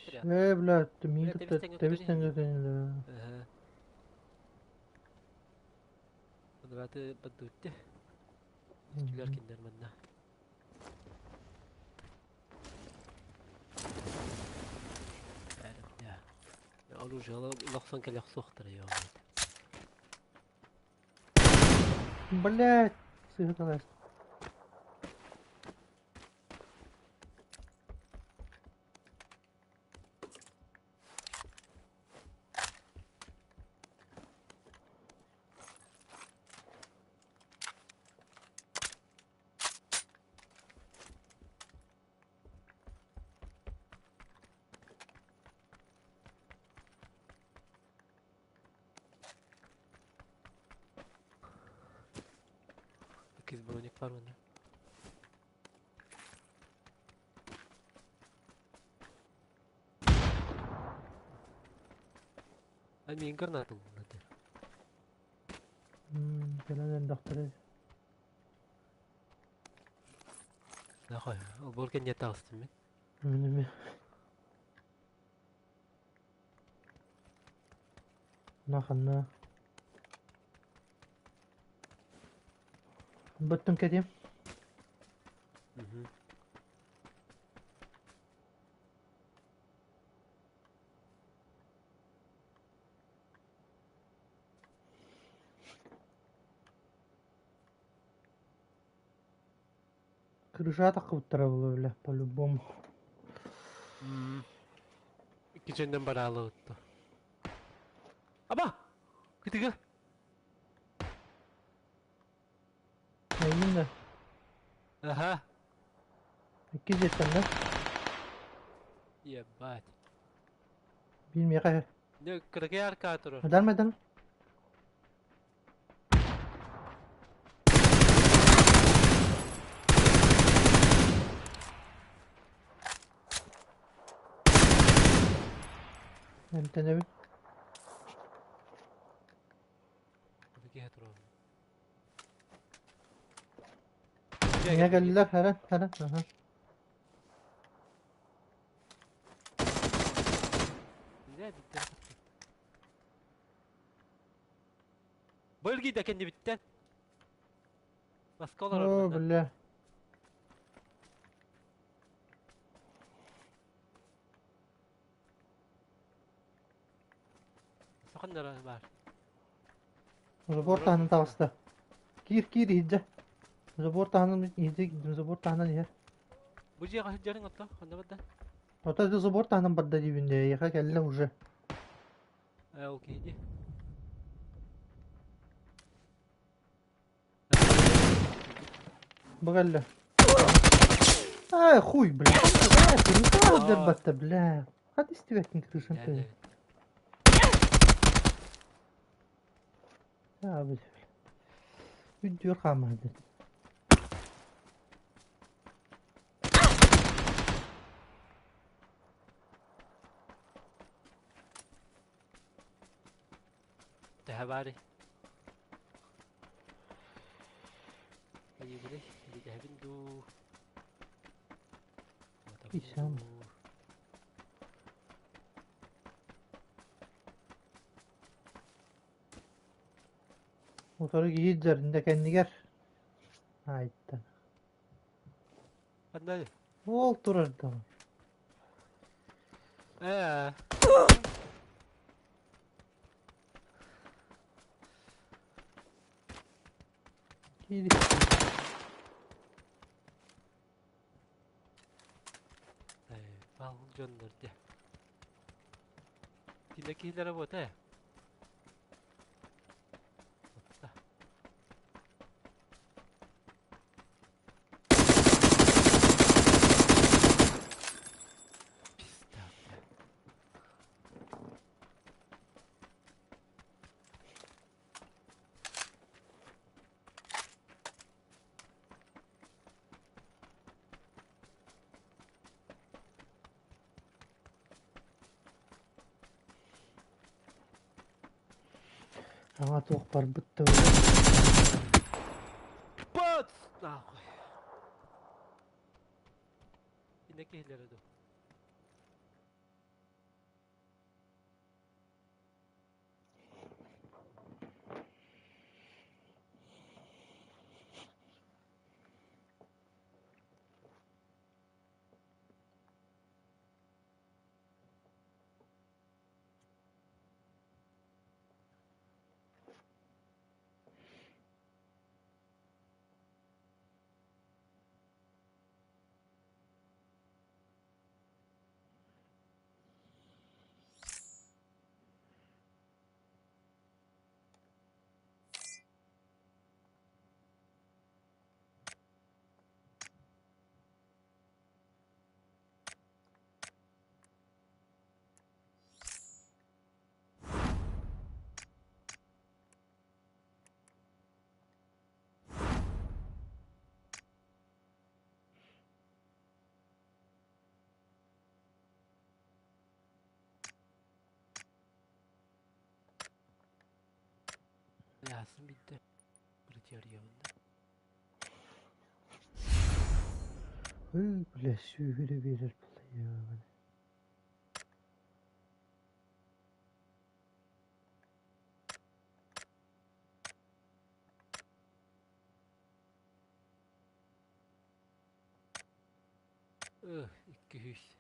Ээ, блядь, миин кытта тэбис-тэҥҥэ тэнилээ. Квадраты баддуутте. Үстүлэр кинилэр манна. Оружие лохсон кэлэ охсуохтара ёо. Блядь, сыыһа Иккис броник бар манна. Ай миин гранатыл булла Кэлэн элбэхтэрэ. Нахуй, олбор кэнниэ таҕыстым мин. Мин эмиэ. На ханна? Быттым кэтиэм. Крыша таххыбыттара буолуо бile, по-любому. Икки бараалыбытта. Аба! Кытыга! Эйигин да. Аха. Икки дьиэттэн да? Ебать. Биир миэхэ. Не, кыракый арка турар. Адарма адарма. Эмтэнэбин. Киһи турар. Миэхэ кэллилэр, эрэн, эрэн, аха. Бля, биттэн Бөлгүйдэ кэннибиттэн. Маска олорор Оо, манна. бля. Саханнара баар. Забор таһынан таҕыста. Киир, киир иһирдьэ. Забор таһынан иһирдьэ киирдим, забор таһынан иһэр. Бу дьиэҕэ сылдьарыҥ отто, ханна барда? Ото это забор таһынан барда диибин дээ, эйиэхэ кэллэ уже. Ээ, ол киһи дии. Бу кэллэ. Ай, хуй, бля. Ай, крыша дырбатта, бля. Хат истибэккин крышам тыын. Аа, Үрдүөр хаамаһыды. Төһө баарый? Айыыбыный, билэһэбин дуу? Матабын Исам. дуу? Утары киһи дьарында кэннигэр. Айта. Ханна? Ол турар да. Ээ. Киири. Бал дьоннор дьэ. Кинэ киһилэрэ буота ээ. Отта. Пизда, бля. Саҥа туох барбыт да Бац! Нахуй. Кинэ киһилэрэ дуу? Чаасын билдэ. Бырытыарыйабын да. Ый, бля, сүүһүрэ биэрэр буолла. 200.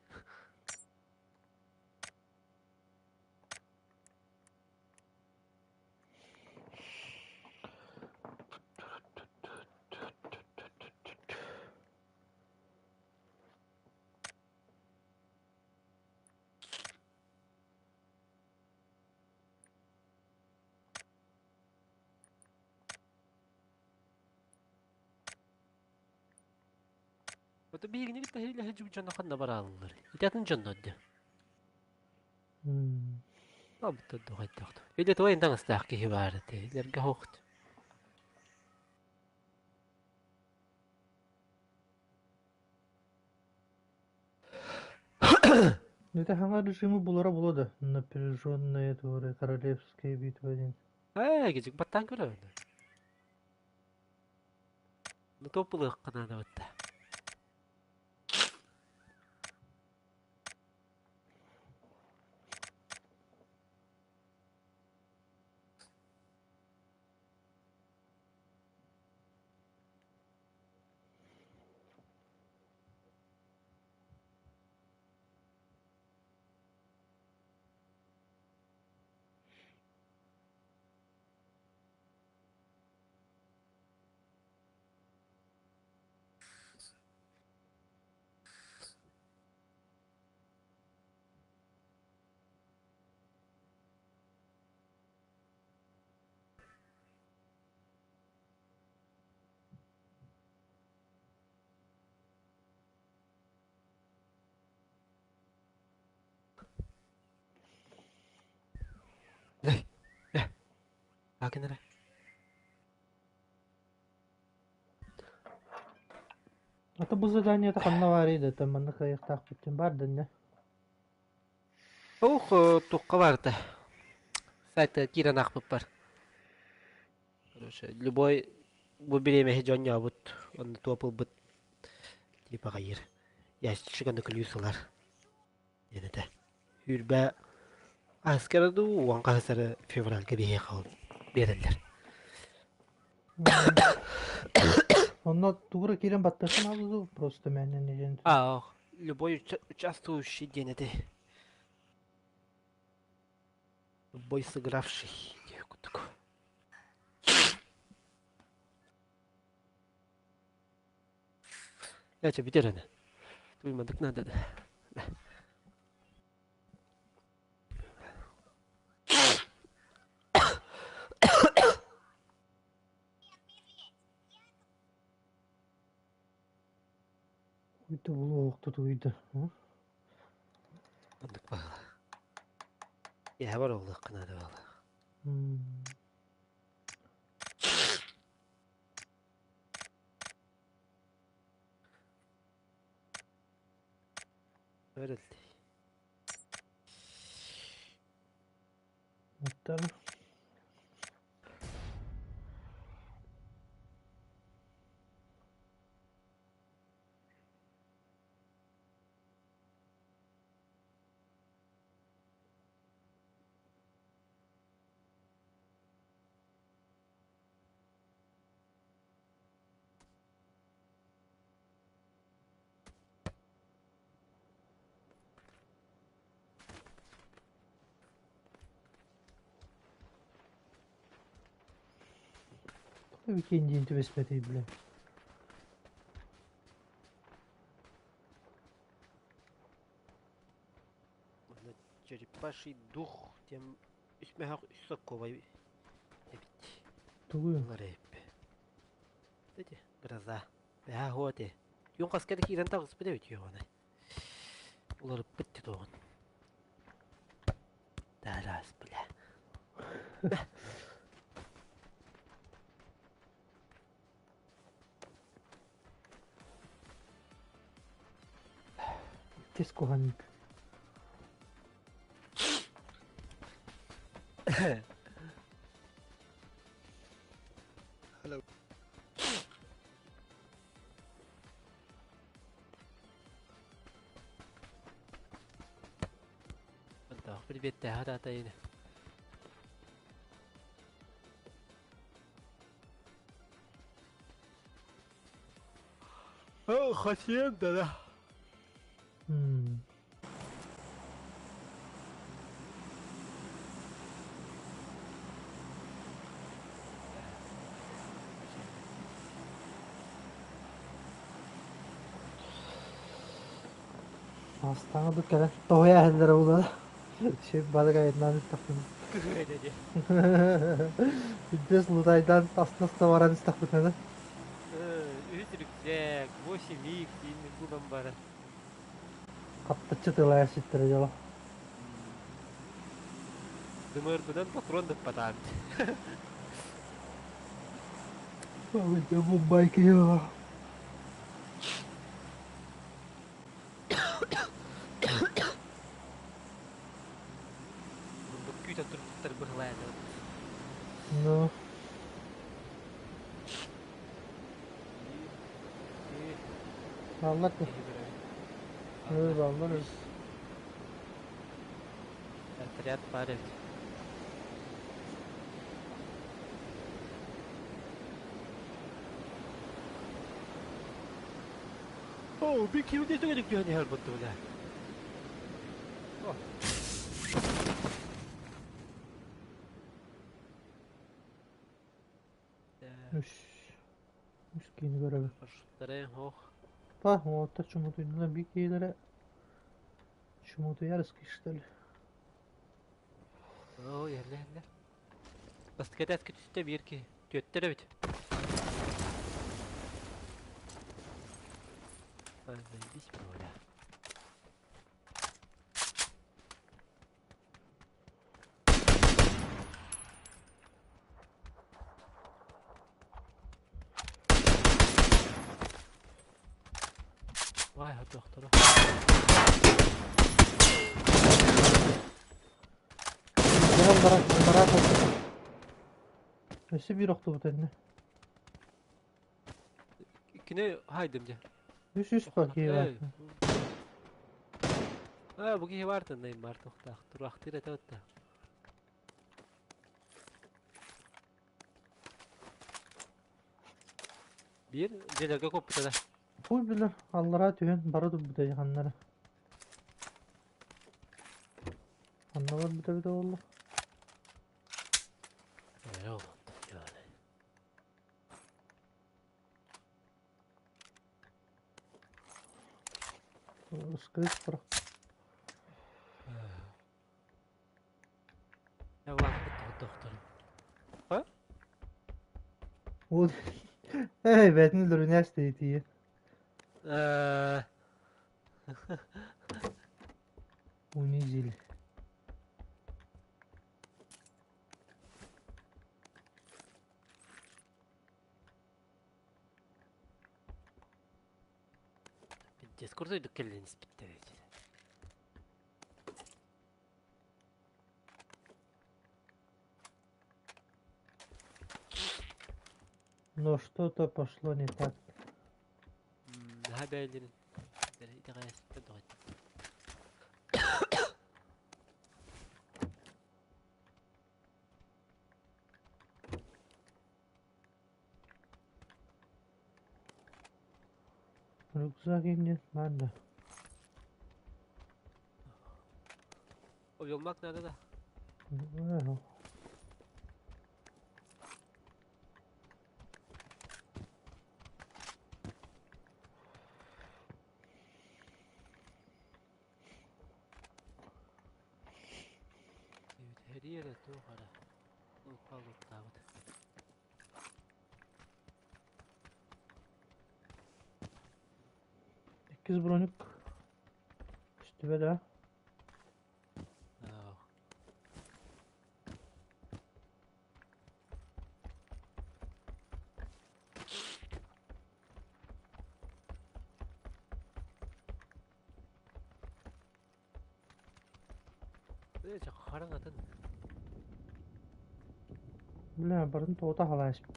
Ото биһигини кытта иһиллэһэ дьон ханна барааллар. Ити атын дьоннор дии. Абыта дуһайдахт. Или твой таҥастаах киһи баар этэ. Илэргэ хоһт. Это хаҥа режимы булара була да напряженные творы королевская битва диэн. Ээ, кичик баттаан көрөбүн. Ну топ булыахха наада батта. Акынара. Ата бу заданиета ханна баарый да там манна кыайыахтаахпыт бар дэннэ. Ох, туққа барда. Сайта киирэн аахпыппар. Короче, любой бу бириэмэһи дьонньообут, онно туопулбут типа хайыр. Ящик аны күлүүс ылар. Диэн этэ. Үүрбэ аскара дуу, уон хаһысары февральга биһиэхэ ол биэрэллэр. Онно тугура киирэн баттасын алды просто мэнен диэн. А, любой участвующий диэн этэ. Любой сыгравший диэх курдук. Яча бүтэр аны. Туймадык надо да. Уйда булуохтут уйда. Оннук баҕала. Иһэ бар олуохха наада баҕала. Өрөлтүй. Оттон Викендиин түбэспэтий бля. Черепаший дух тем үсмэһэх үс сокковай эбит. Тугуй? Ылар эбиппи. Эти гроза. Бэһэ хуоте. Юн хаскада киирэн таҕыспыт эбит юонай. Уларыппыт титуоҕун. Тарас, бля. Иккис куһанык. Эбиэттээх атаатайын. Хасиен да. Астаҥа ду кэлэн тоһуйа иһэллэрэ буолуо. Сир балык айаннаан истэхпинэ. Кыһыйда дии. Бүддүөс лутайдаан астына баран истэхпитинэ. Үһүс рюкзак, 8 икс диин булан баран. Хаптаччы тылайа ситтэрэ дьоло. Дымырбынан патрон дыппатаабыт. Бу байки Мундук күүтэн турбуттар быһылааны. Ну. Баллар да. Баллар. Отряд бар эбит. Оо, bir ким де түгелик түһэн иһэр бутту бile. Үс. Үс киини көрөбүн. Маршруттары ох. Па, ота чумутуйдуна bir киилere чумутуяр ıskışтыр. Оо, yerler. Бастыката түстэ биир ки түөттэр эбит. Ай, заебись бля. Вай, хатыахтара. Баран баран баран. Өссө биир охтубут эннэ. Кини хайдым дьэ. Үс үс па киһи бар. Аа, бу киһи бар тыннайым бар тохтаах. Тураахтыыр этэ отта. Биир дьиэлэргэ коппута да. Хуй билэр, аллараа түһэн бара турбута дьаханнара. Ханна барбыта эбитэ буолла? Ээ, ол онтон Ыскыыс бара. Улааппыт тохторум. Ол Эй, бэтин өлөрүнээс тиийэ. Унизили. Пиздец, курдуйдук келлин испиттер. Но что-то пошло не так. Наһаа бэйэлэрин итэҕэйэспит доҕот. Рюкзак инде надо. Уйулмак надо да. Ну, Her туох эрэ. Упалыттаабыт. Иккис броник. Үстүбэ да. Хараҥатын. Бля, барын тоҕута халаайыспыт.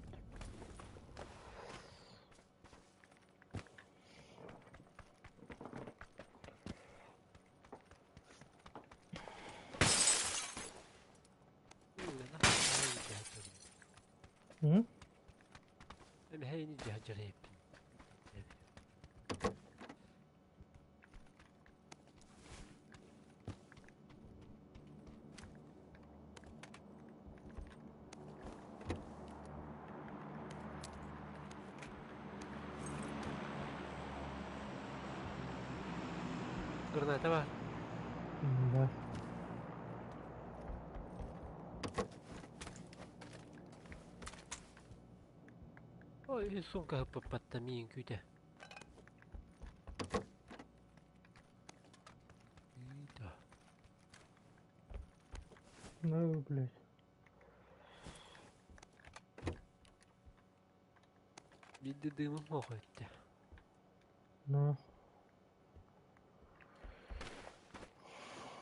Мин дьаһдьарыйыппын. Граната бар. Да. Ой, сумка ыппыппатта миин күүтэ. Да. Ну, блядь. Биирдэ дыымым суох өттө. Ну.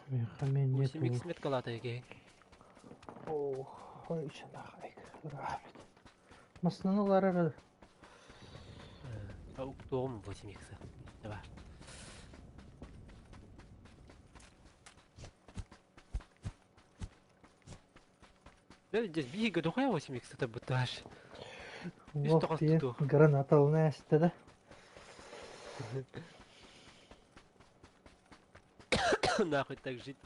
Миэхэ нет. 8 меткалаата киһи. Ох, ой, нахайк. Рабит. Массыынаны ылар Уктуоҕум 8 икс. Давай. Здесь биһиги дохуя 8 икс это бутаж. Ох, граната ылына да? Нахуй так жить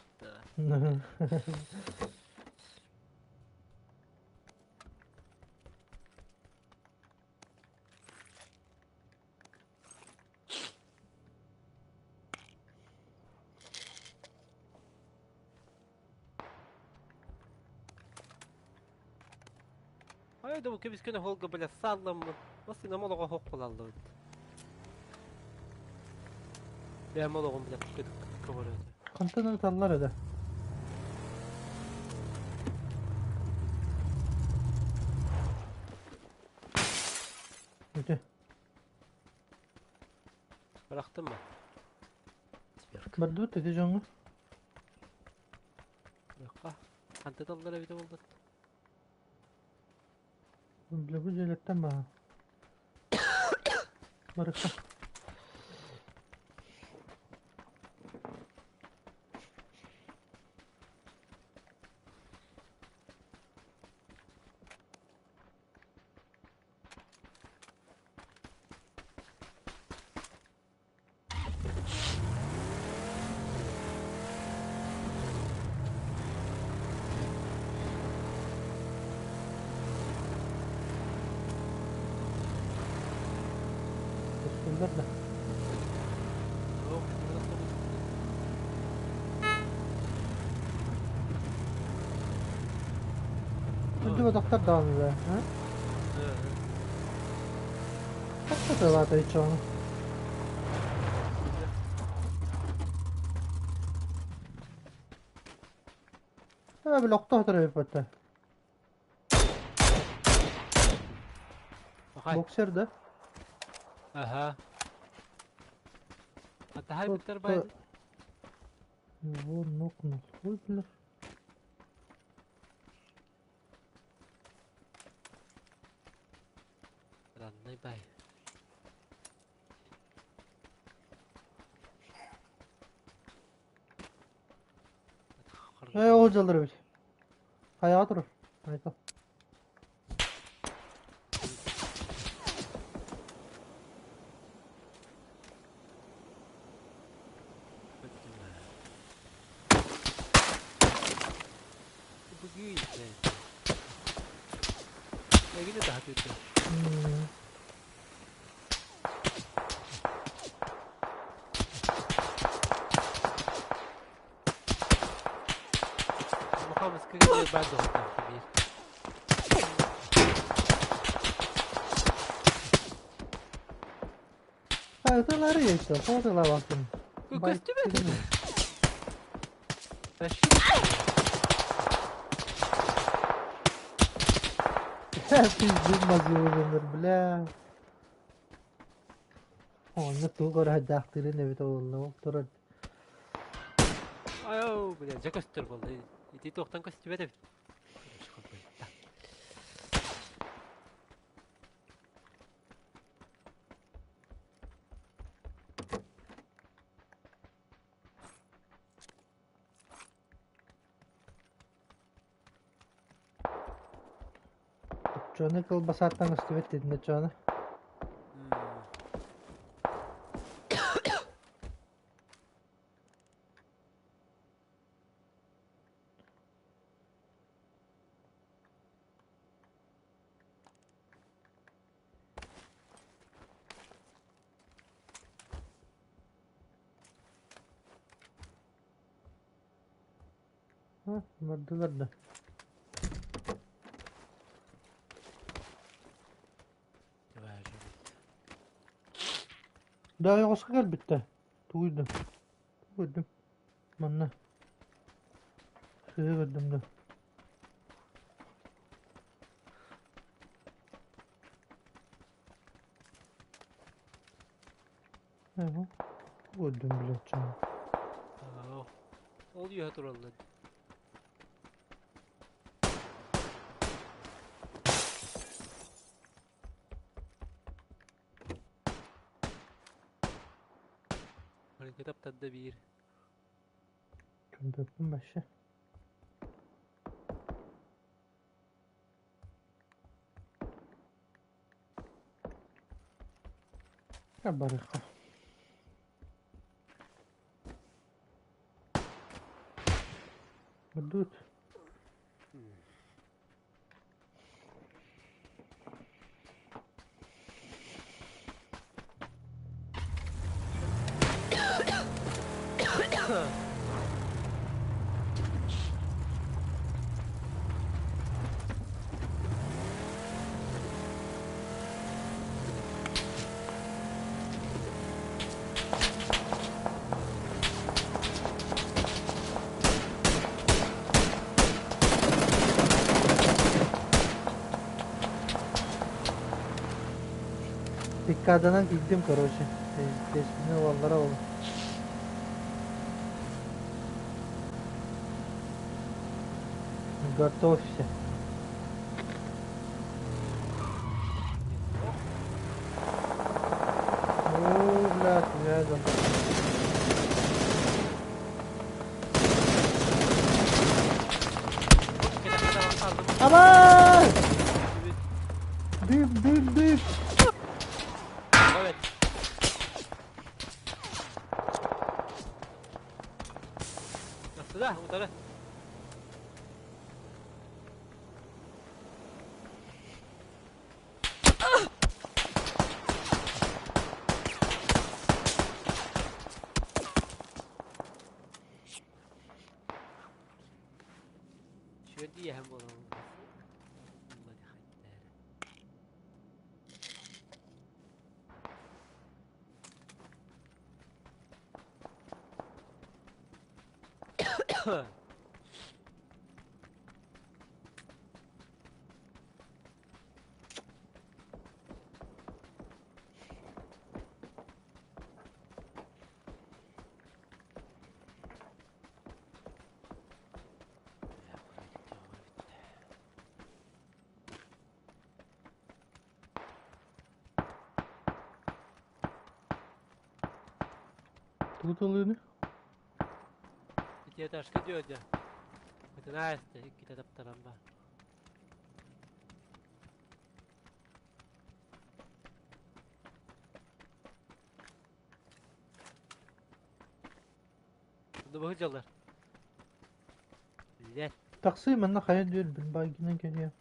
Ай, да көбүскөнө холго бля салламмын. Массыына молоҕо хоқ булаллыбыт. Бэм молоҕум бля көбөрөтө. Хантан ыталлар эдэ? Үтө. Бырахтым mı? Бардыбыт ити дьоҥҥо. Бырахха. Хантаталлар эбитэ буолбут. Бля, бу дьиэлэртэн баҕа. Барыкка. Көстөллөр да. Үрдүбэтөхтөр даҕаны да, Хас саталаата иччоҕуна? Ээ, били охтоотор эбиппэттэ. Боксер да? Ага. Атаһай битер байды. Его нокнул. Ой, бля. Ранный бай. Ээ, ол дьаллар эбит. Хайаҕа турар. Айта. Хайаталары еще, фотолар бактым. Көстүбэт. Пиздец мазиловенер, бля. Онно тугу көрө эбит буолла, ол турар. Ай, бля, дьэ көстөр буолла. Ити туохтан көстүбэт эбит. Чоны кылбасааттан көстүбэт дедин чоны. Бардылар да. Да ойоҕоско кэлбиттэр. Тугуйдум. Көрдүм. Манна. Сыһы көрдүм да. Көрдүм билээччим. Ол үөһэ тураллар. Маленький таптарда биир. Чөмпөппүн вообще. Барыха. Будут. Dikkadanан киирдим короче. Тестини ылаллара ол. Готовься. О, блядь, рядом. Абай! Дым, дым, дым! Evet. Nasıl da? Утары. Şöyle hem olalım. Туталыны? Пятиэтажка дьүөдэ. Ытынаасты иккитэ таптаран бар. Бу дьаллар. Билет. Тахсыы манна хайа диэн билбайгынан кэлиэ.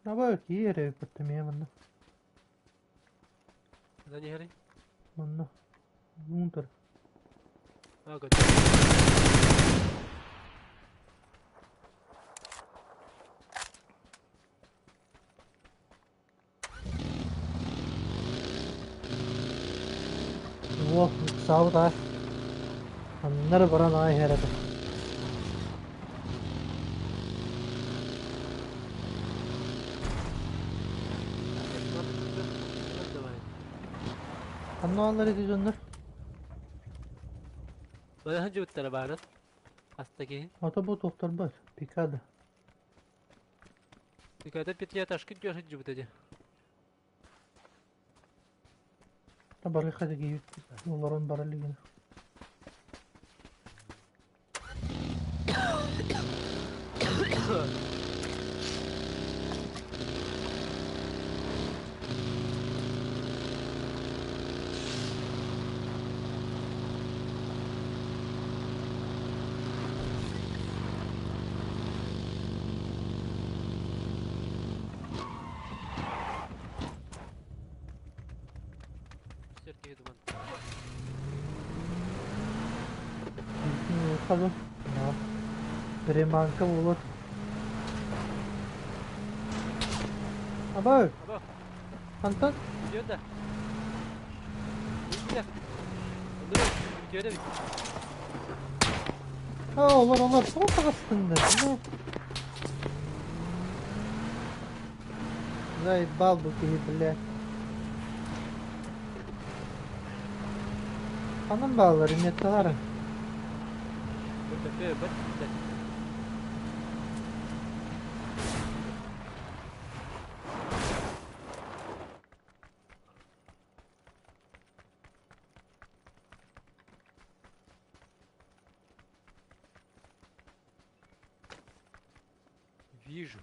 Давай киирэ паттамия манна. На нехри? Манна. Внутрь. А, Уох, ыксаабыт аа. Аннары баран аҕай иһэр этэ. Ханна бааллар ити дьоннор? Бара сылдьыбыттара баарын. Хаста киһи. Ото бу туохтарбар, пикада. Пикада пятиэтажка диэн сылдьыбыта дии. Барыха да киһи олорон бара илигинэ. Хазы. Приманка буолуо. Абай! Або, Антон? бүтүөр да. Бүтүөр. Оннук бүтүөр эбит. А, олор, олор, тоҕо таҕыстыҥ да? Заебал бу киһи, бля. Ханан бааллар, иметталар? Бөтөкө, бөт, бөт. Вижу.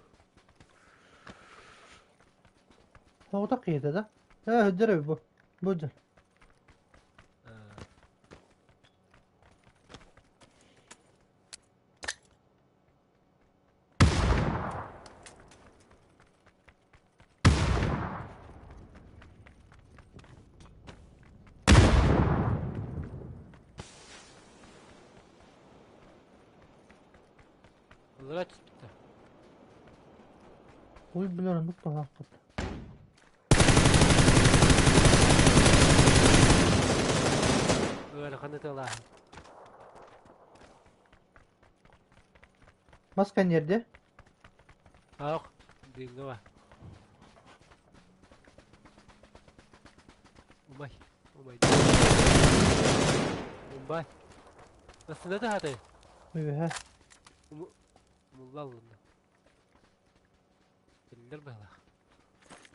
Тоҕото киһитэ да? Ээ, сылдьар эбит бу. Бу дьон. Ыллара түспүттэр. Ой, бля, оннук баҕаахпыт. Ыарахан ытыалааһын. Мас кэнниэрдэ. Ах, дыҥҥа ба. Умай, умай. Умбай. Массыына таһатай. Үөһэ. Умулла аллынна. Биллэр быһалаах.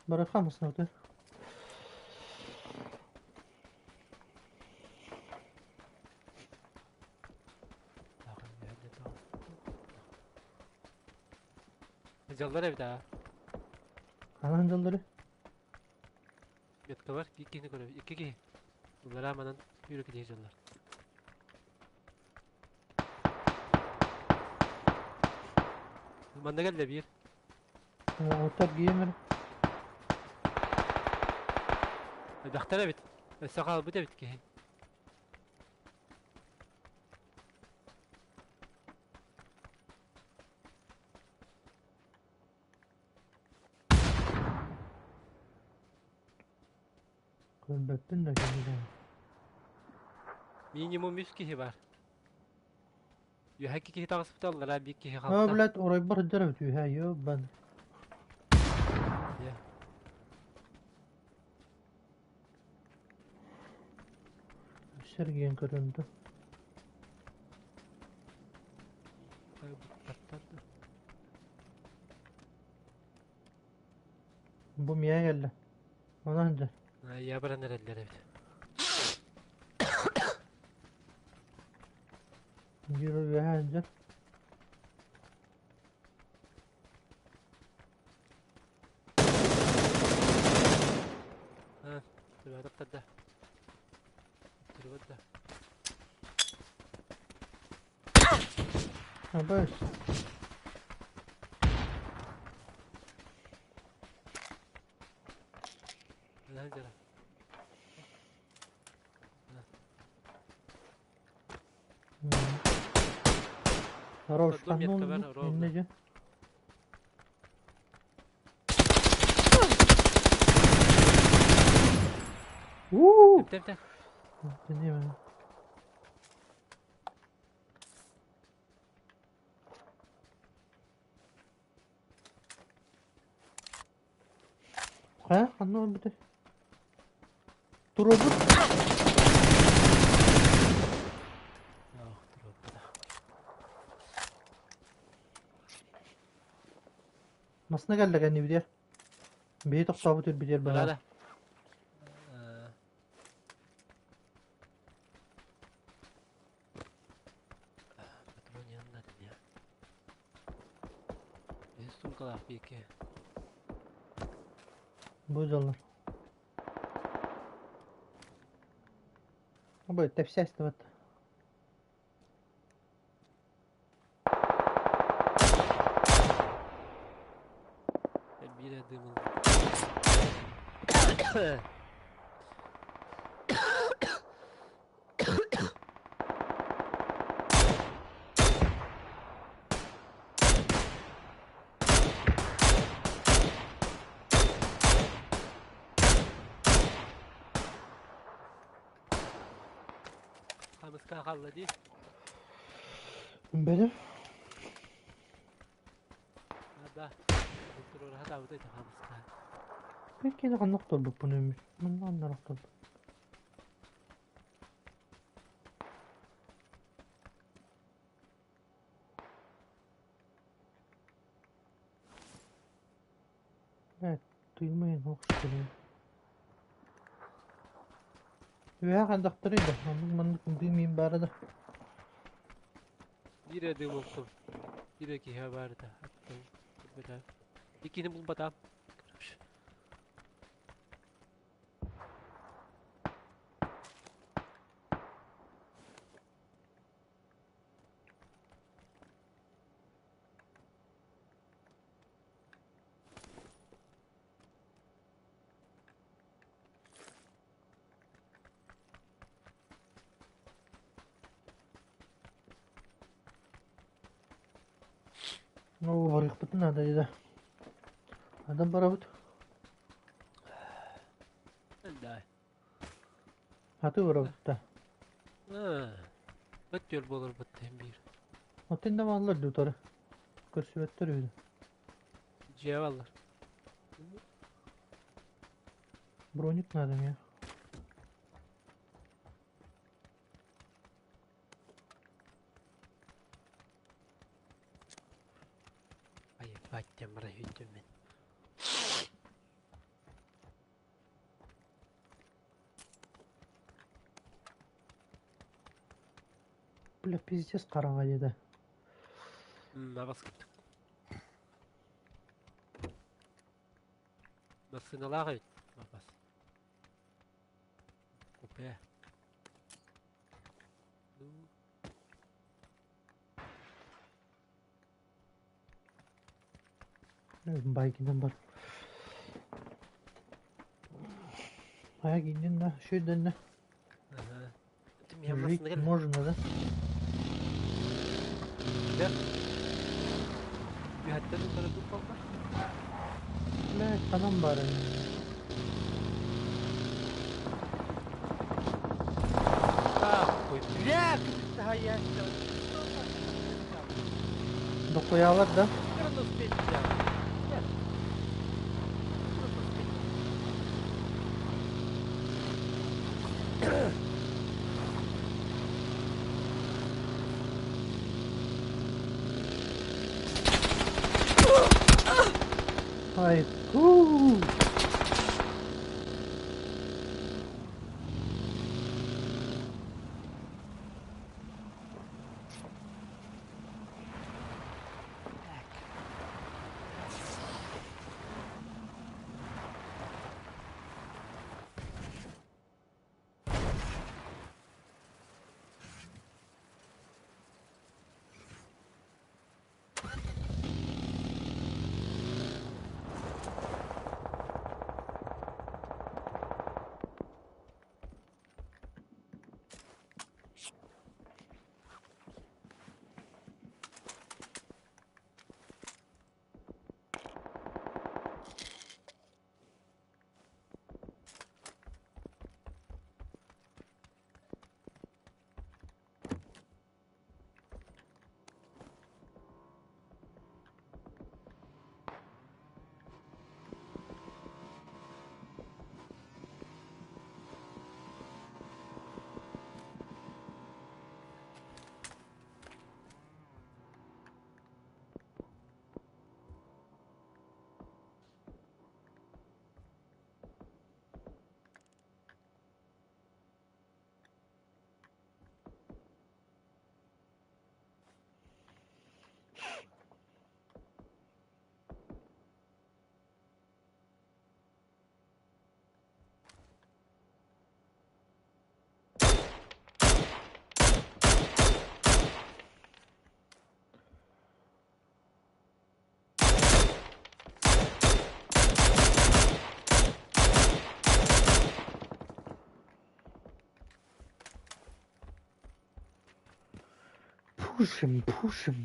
Барыха массыына Дьаллар эбит аа. Ханан дьаллары? Метка бар, икки киһини көрөбүт. Икки киһи. Буллара манан үүрүк киһи дьаллар. Манна кэллэ биир. Оттор геймер. Элбэхтэр эбит. Өссө хаалбыт эбит киһи. Көрбөппүн да киһи. Минимум үс киһи бар. Үөһэ икки киһи таҕыспыта, аллараа биир киһи Аа, хаалта. блядь, оройбор сылдьар эбит үөһэ, ёбан. Дьэ. Сергейин көрүндү. Баттан да. Бу миэхэ кэллэ. Онон сылдьар. Я баран эрэллэр эбит. Биир үөһэ сылдьар. А, Түбэ да. Түбэ да. Абас. Сылдьар. Хорош, Одну метка бар, ханна ровно. иннеже. Уу! Тем тем. Билмеймин. Хайа, ханна өлбүтэ? Туруорбут. Ох, туруорбута. Массыына кэллэ кэннибитигэр. Биһи тохтообут үрбүтүгэр быһа. Да. Патрон yanında ya. Без сумкалаах биэки. Бу дьоллор. Бу тэпсээстибэт. Биирэ дымыл. Хамыска хаалла дии. Бэлэм. Да. Туруора сатаабыта ити хамыска. Пеккини ханна охторбуппун өмүт. Манна аннар охторбут. Evet, duymayın hoş. Үөһэ хандахтарый да, оннук маннык дыымыйын баара да. Биир эрэ дыым оттум. Биир эрэ киһи баар этэ. Аттан көрбөтөм. Иккини булбатам. Короче. Оо, барыахпытын наада да. Адам барабыт. Да. Аты барабыт да. Бөттүөр буолар быттыһын биир. Оттон да бааллар дутары. Көрсүбэттэр үһү. Дьиэ баллар. Броник надо мне. Ай, баттям бара хүттүм мен. Бля, пиздец хараҥа диэтэ. Абас кыттык. Массыыналаах эбит. Абас. Купе. Ну. Байкинен бар. Ая гиннин да, шүйденне. Ага. Жить можно, да? Да. Үһэттэн утары туппаллар. Бля, ханан баар эми. Ой, бля, я Дохуялар да? Все равно успеть нельзя. Нет. Просто успеть. Ай, ку. Так. Пушим, пушим.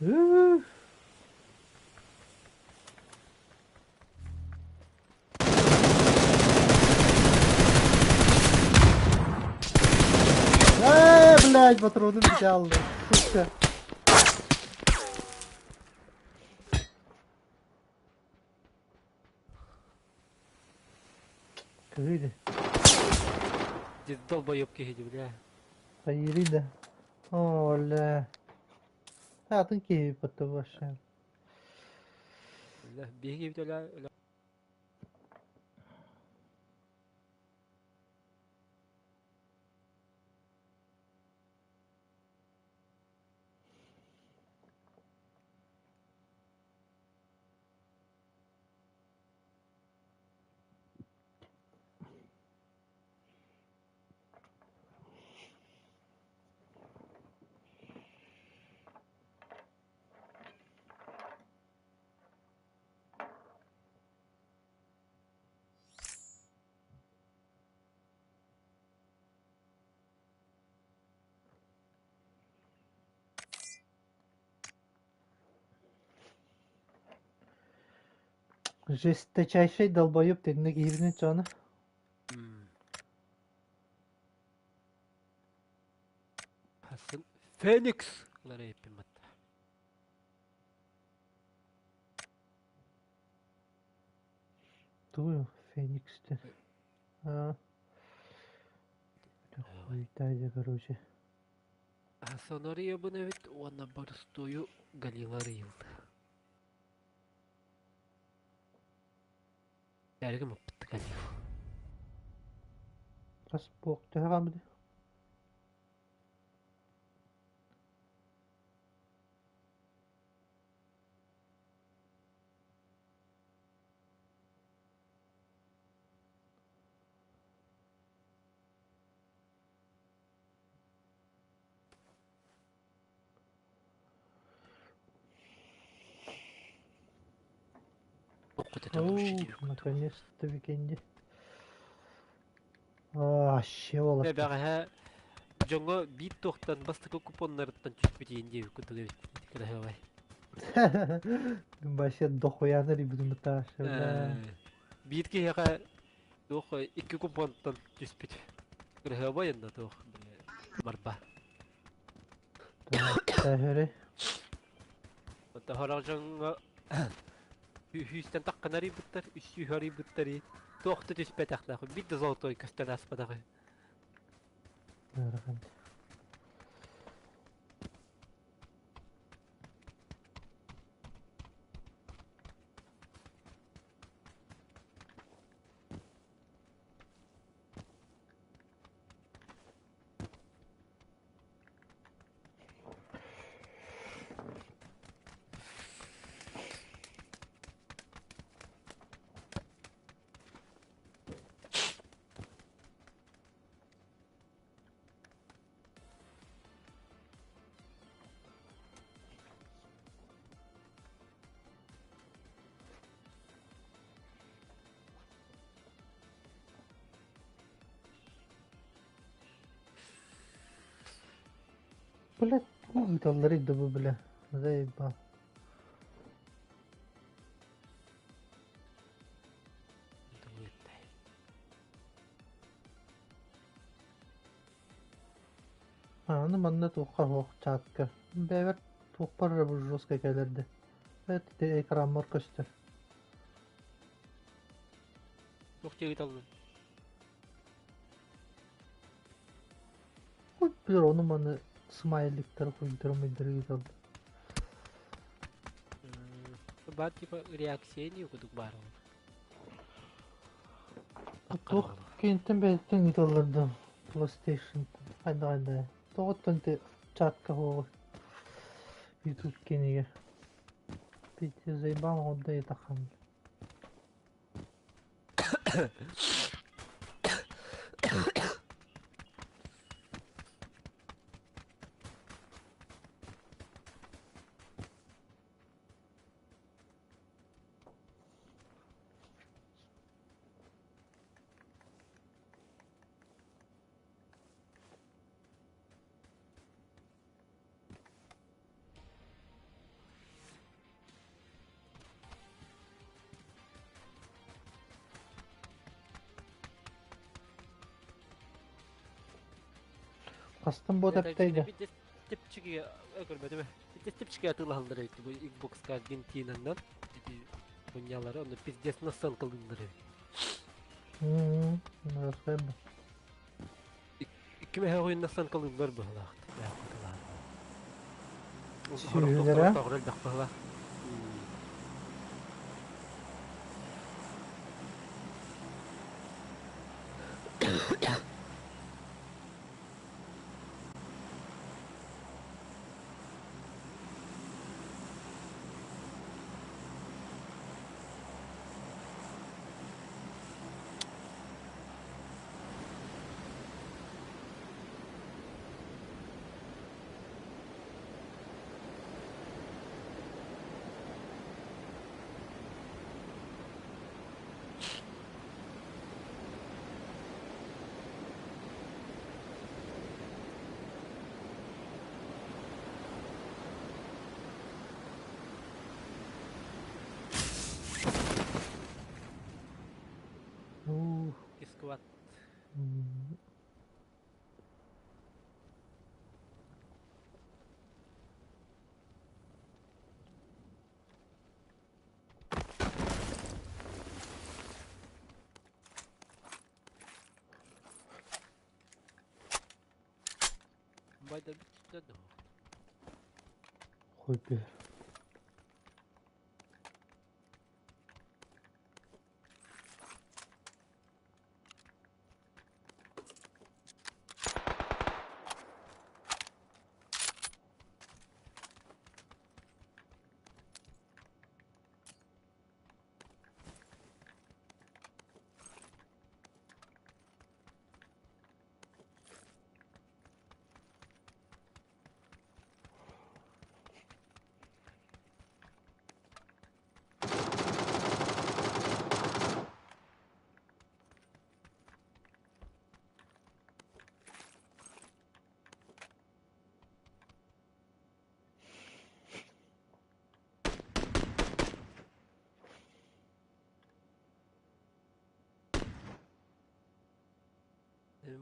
Үх. Э, блядь, патроны взял, сука. Кыһыы Дед долбоеб киһи дии, бля. Хайыырый да. О, бля. Атын киһи потом вообще. Бля, биһиги өлө өлө Жесточайший долбоеб тегне киһибинин чоно. Хасан Феникс ларайппин батта. Тугу Феникстен. А. Хуйта короче. Хасан арыйабын эбит уонна боростуойу Галила арыйылды. Эргим ыппытты Галил. Хас буок төһө хаалбыт? Оу, наконец-то викенди. А, вообще олох. Бэҕэһээ дьоҥҥо биир туохтан бастакы купоннарыттан түспүт диэбит курдук эбит кыраһыабай. Вообще дохуяны ребята, бля. Биир киһиэхэ туох икки купонтан түспүт. Кыраһыабай онно туох барба. Тэһэри. Онтон сорох дьоҥҥо сүүстэн таххан арыйбыттар, үс сүүс арыйбыттар туох да түспэтэх биир да золотой көстөн ааспатах. Ыарахан. Бля, ыыталлар да бу, бля. Заебал. Аны манна туохха суох чатка. Бэйэбэр туохпар эрэ бу жестко кэлэрдэ. Это экраммар көстөр. Туох диye ыыталлар? Хоть билэр ону маны смайликтары хуйдары мыйдары ыыталлар. Баар типа реакция не кудук баар ол. Туох киинтэн бэйэттэн ыыталлар да PlayStation хайда хайда. Тоҕоттон те чатка хуоҕуй. YouTube кинигэ. Пить заебал оҕодда ытахан. Хастан бу тэптэйдэ? Тэпчиги көрбөтүм. Тэпчиги атыылаһаллар эбит бу Xbox Аргентинаннан ити мунньалары онно пиздец наценкалыыллар эбит. Икки мэһэ ойун наценкалыыллар быһылаах. Сүөһүлэрэ? Тоҕор элбэх быһылаах. Искват. Байда бүттэ да. Хуй бер.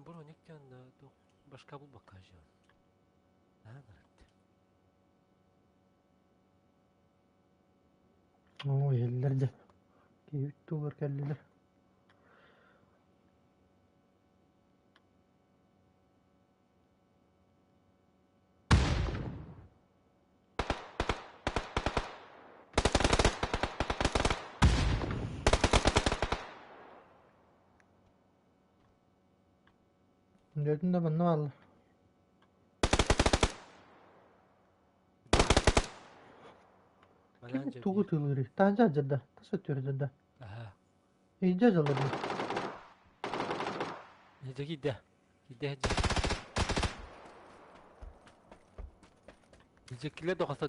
Броник башка булбакка жон. Оо, иһэллэр дьэ. Киһибит тугар кэллилэр. Дьэтин да манна бааллар. Манан Тугу дьэ тыылыырый? Таһырдьа дьарда, тас өттүгэр дьарда. Аха. Илдьэ дьаллар дии. Дьэ киирдэ. Киирдэ дьэ. Дьэккилэр да хаса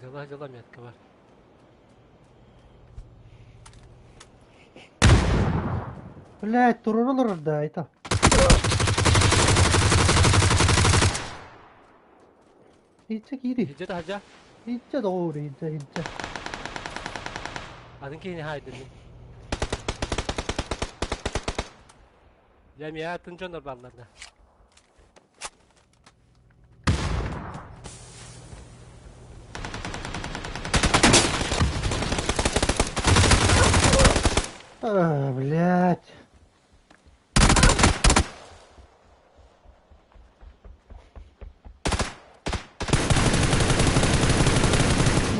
Дьала дьала метка бар. Блядь, турура олорор да, айта. Иитсэ киири. Иһдьэ таһырдьа. Иитсэ доҕоор, иитсэ, иитсэ. Атын киһини хаайдым. Дьэ эмиэ атын дьоннор бааллар да. А, блядь. О,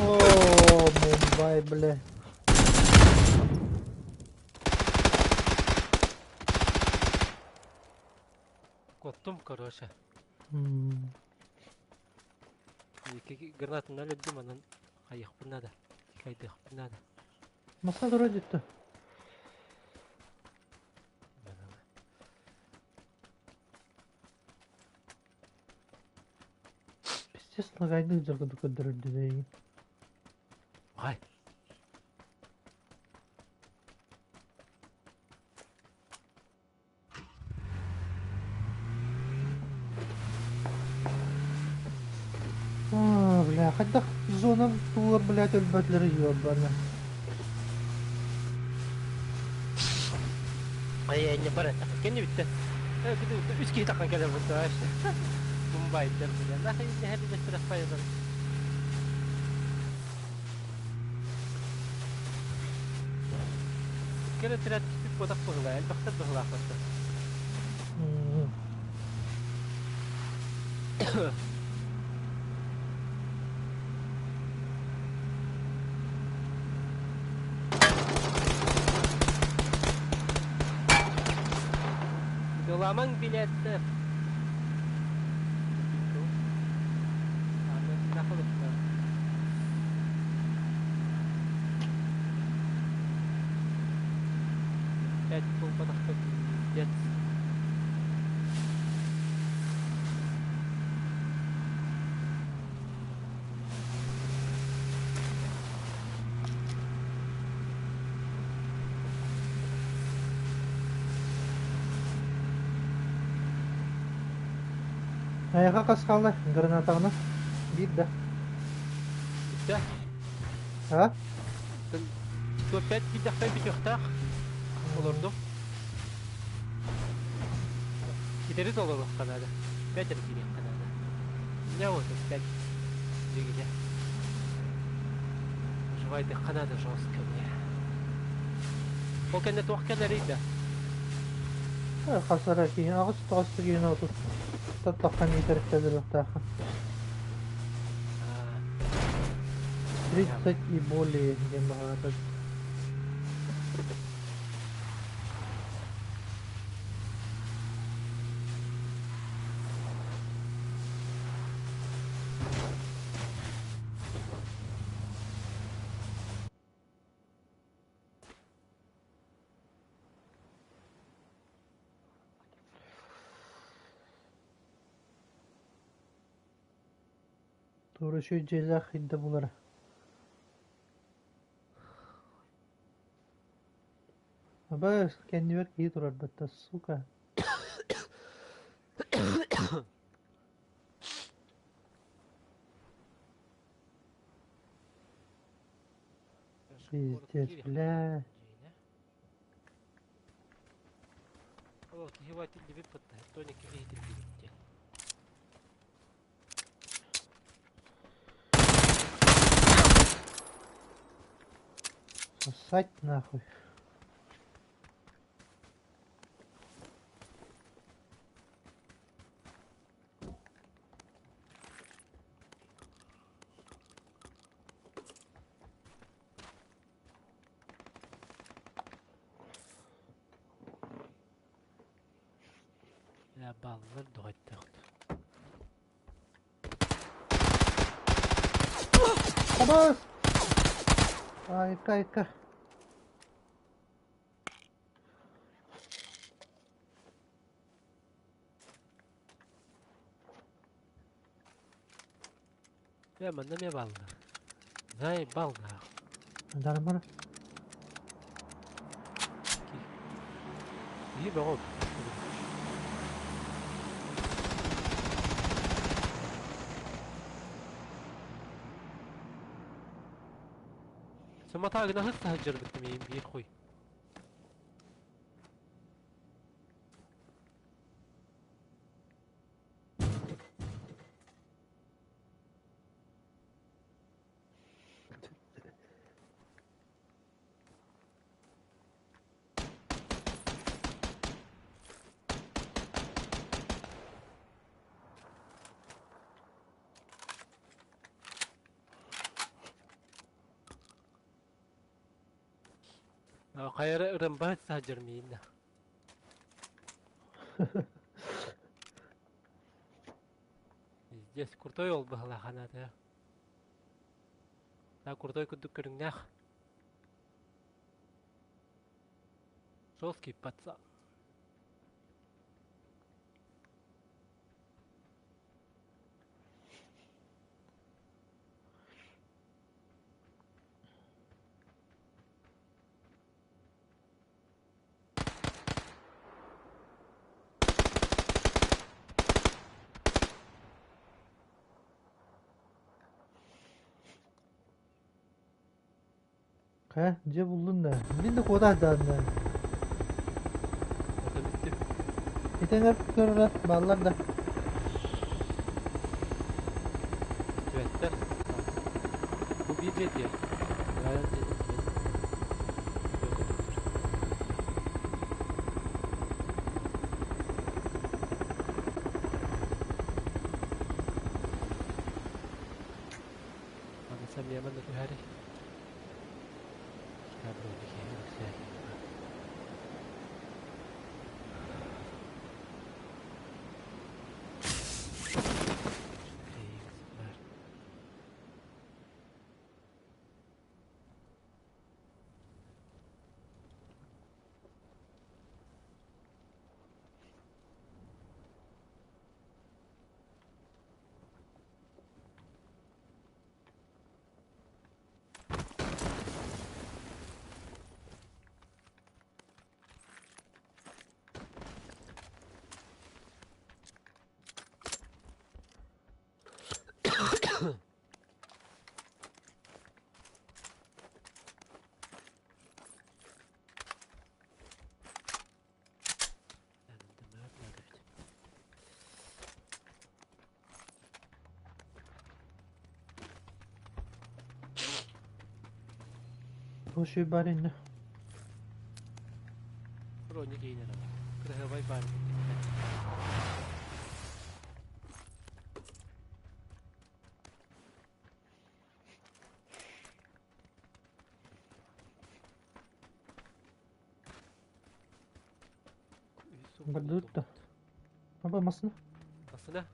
Мумбай, бля. Куоттум, короче. М, Икки гранатынан өлөрдүм, онон хайыахпын наада. Хайдыахпын наада. Маса турар дьиттэ. Пиздец, лагайдык дьаргыды көрдөрөр дии. Ай. А, бля, Хайдах зонам тулар, блядь, өлбөтлөрү ёбана. Ай, не бар это. Кенни битте. Үс киһи таххан кэлэр бутта. Мумбайдар бля. Нахай не хәби бестер файдан. Кэлэ тирәт кипип ботак быһыла, элбэхтэр быһылаахпаттар. Доламаң билеттер. Пять полпотахта пиздец. Айаха хас хаалла гранатаҕына биир да. Бүттэ. А? Опять киирдэхпэ бүтүөхтээх. Олордум. Ситэри толоруохха наада. Пять эрэ киириэххэ наада. Меня вот опять дьигинэ. Выживайдыхха наада жестко мне. Ол кэннэ туох кэлэрий да? Хас эрэ киһи аҕыс тоҕус киһини отут таххан иитэртэлиэхтээххин. 30 и более диэн баҕарар. Туора үчүгэй дьиэлээх индэ булара. Абаас, кэннибэр киһи турар батта, сука. Пиздец, бля. Ол киһи баатиллибит батта, тоник киһи иһитиллибит диэн. Сосать нахуй. Бля, баллар доҕоттоохтор. Абаас! Айка, айка. Бля, манна эмиэ бааллар. Заебал нахуй. Нормально. Киһи бөҕө Сымата гына хыс саһыдьырбыттым иин биир хуй. Хайара ырымбаһыт саһдьар миинна. Пиздец, крутой ол быһылаах анаата. Да, крутой курдук көрүҥнээх. Жесткий пацан. Хайа, дьиэ буллун да. Мин да куотаах даҕаны. Ото бүттүм. Итинэр көрөрө бааллар да. Түбэттэр. Бу биир дьиэ диэ. Аны сэмиэ манна түһэрий. Слушай, барин. Броня кейнер Кыраһыбай баар. Бардыбыт да. Аба масына. Масына.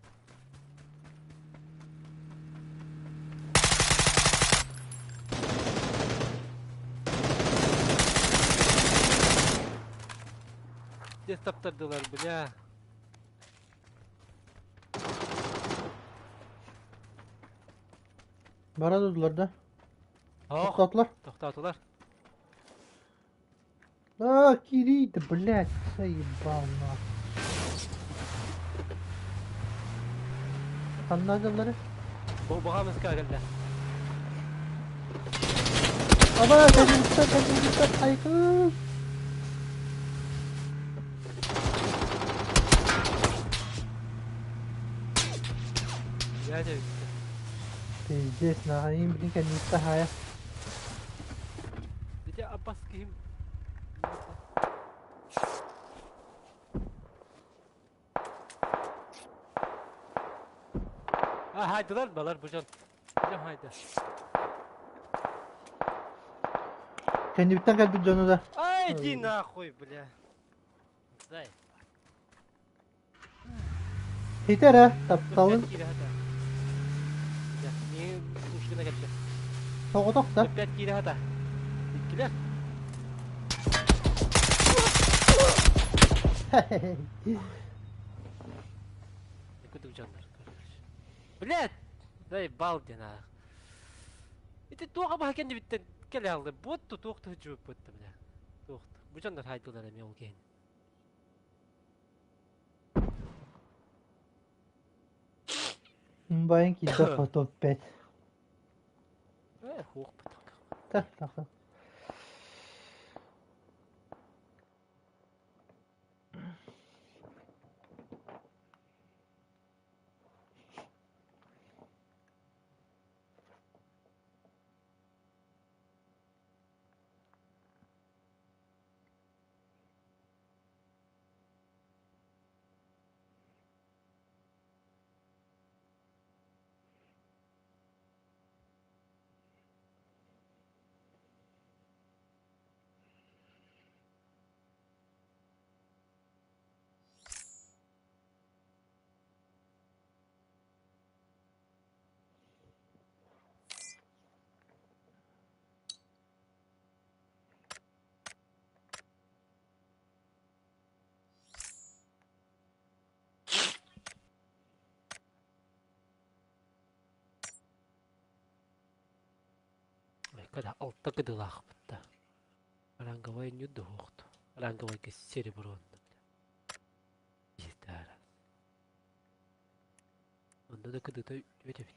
Дьэ таптардылар, бля. Бара дудулар да. Ох, Тохтоотулар. тохтоотулар. А, Кирилл, да, блядь, заебал нахуй. Ханна дьаллары? Бу баҕа кэллэ. Аба, кэлиҥтэ, кэлиҥтэ, айгы. Я дьэ Пиздец, нахуй, блин, кэлиҥтэ хаайа. Ити абас киһим. А, хайдылар балар бу дьон. Дьон хайда. Кэннибиттэн кэлбит дьону да. Ай, иди нахуй, бля. Дай. Хитер э, тапталын. Пушкина кэллэ. Соҕотох да. Опять киирэ хата. Иккилэр. Кутук дьоннор. Блядь! Дай бал диэн аах. Ити туох абаһа кэннибиттэн кэлэ алды. Буотту туох тыһыччыбыт бля. Туох. Бу дьоннор хайдылар эмиэ ол киһини. Байын киирдэ фото 5. Э, хуох Так, так. Када алта кыдылаахпыт да. Ранговай ньудуһуохту. Ранговайга серебронно. Гитара. Онно да кыдыта үөтэбит.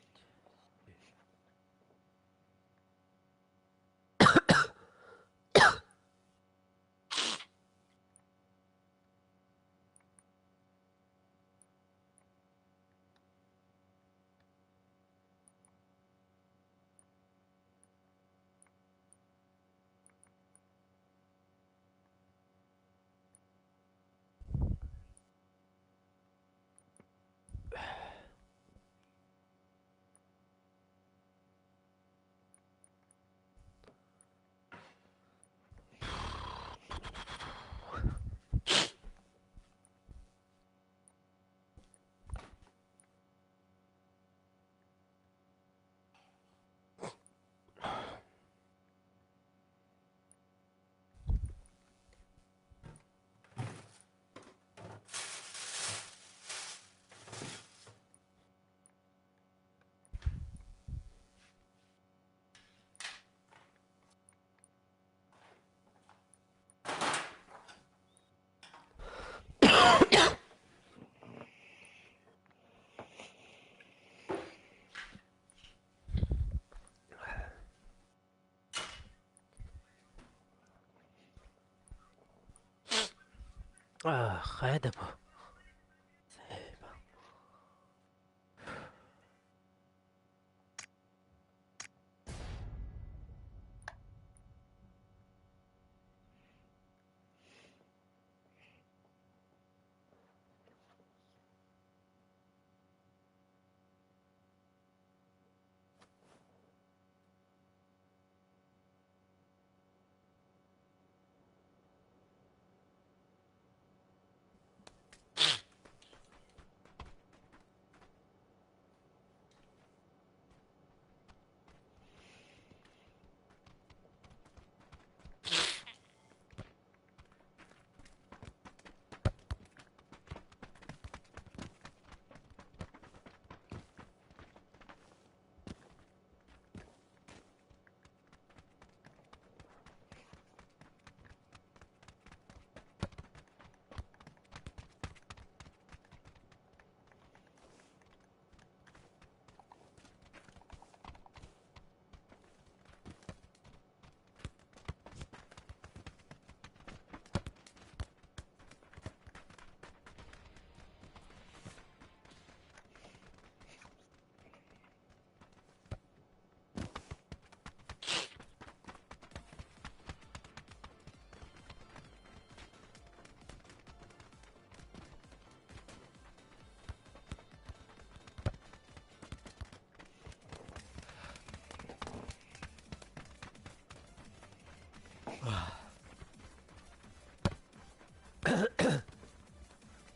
Хайа да бу.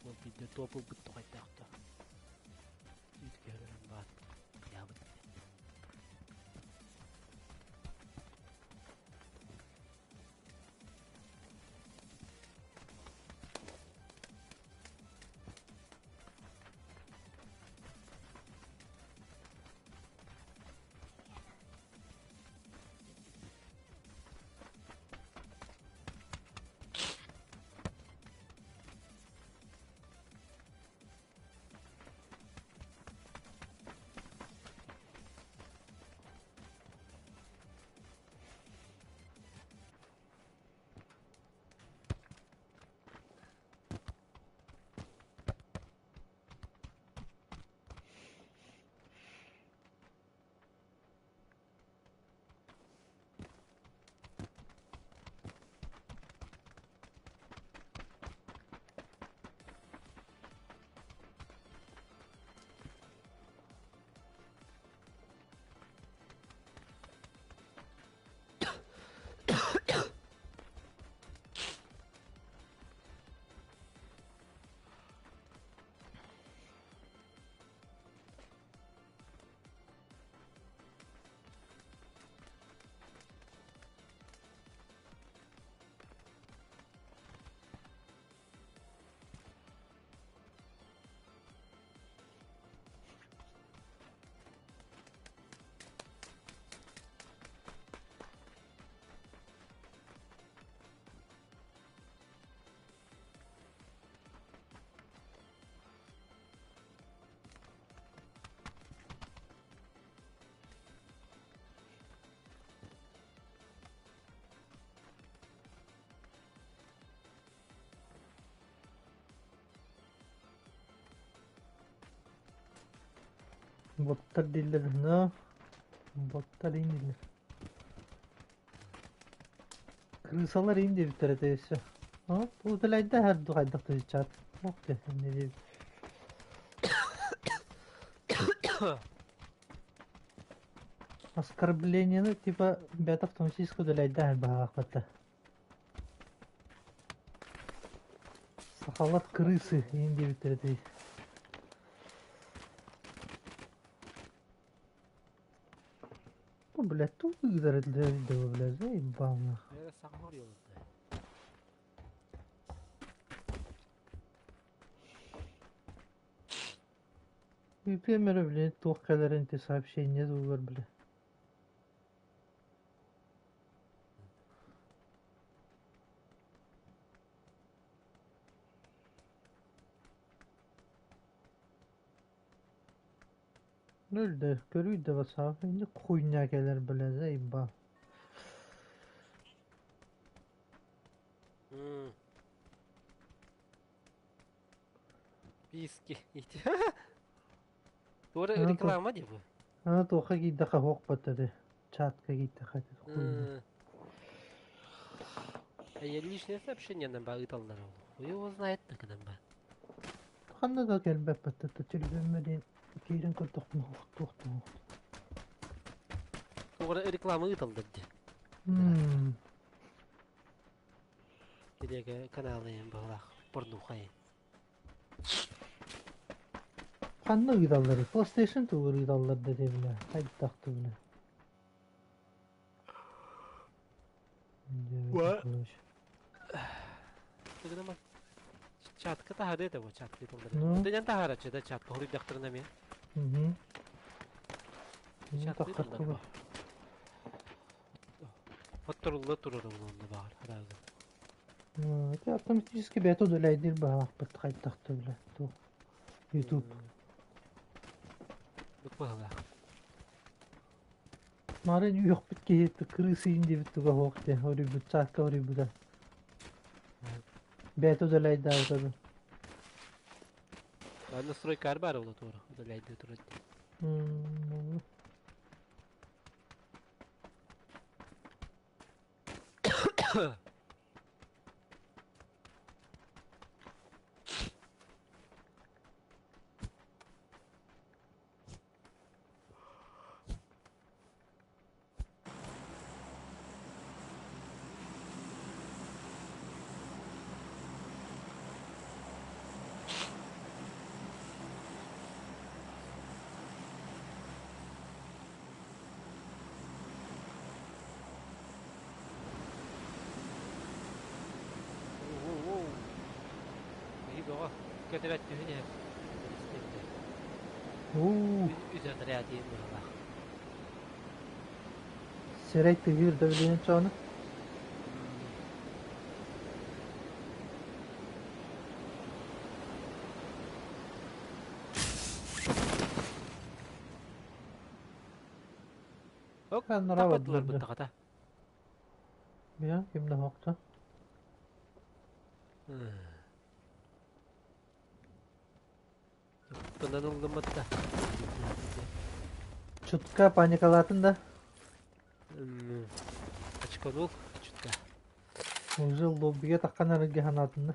Ол биирдэ туоп ылбыт тоҕойдоохто. Үүт баар. Ябыт. Боттар дииллэр но боттар иин дииллэр. Крысалар иин диэбиттэр этэ өссө. Уталайда һэр хайдах чат. Ох не диэбит. Оскорблениены типа бэт автоматически удаляйда һэр баһаахпатта. Сахалар крысы иин диэбиттэр этэ. Ну, блядь, тут блядь, заебал нахуй. VPN блядь, туох кэлэрин ти сообщение дуулар, бля. Нөл көрүй да WhatsApp, не хуйня кэлэр, бля, заебал. Виски. Туора реклама дии бу. Аны туохха киирдэххэ суох баттады. Чатка киирдэххэ хуйня. А я личное сообщение нам ба ыыталлар ол. Хуй его знает так нам ба. Ханна да кэлбэт баттата телефоммар диэн киирэн көрдөхпүнэ туохтуу. Туора реклама ыыталлар дии. Телега каналы баҕалаах порнуха. Ханна ыыталлар? PlayStation тугар ыыталлар да диэбинэ, хайдах тугуна. Чатка таһаарыа да бу чатка ыыталлар. Дэнэн таһаараччы да чатка хоруйдахтарына эмиэ. Чатка ыыталлар. Хотторулла турар онно баар хараага. Это автоматически бэйэтэ удалайдыыр баҕалаахпыт хайдах да билэ туох YouTube. Быт баҕалаах. Марын үөхпүт киһи кырыысыйын диэбит туга суох диэн хоруйбут саакка хоруйбута. Бэйэтэ удалайдаабыта дуу. Настройкаар баар буола туора удаляйдыы турар дии. Воу-воу. Биһи бөҕө көтүрэт түһэн иһэр. Уу. Үс отряд диэн быһалаах. Сирэй тыһыыр да билигин чоону. Таппатылар быттаҕата. Бия ким да хоқта. Тынан ыллымматта. Чутка паникалаатын да. Очконул чутка. Уже лоббиге таққан әрге ханатын да.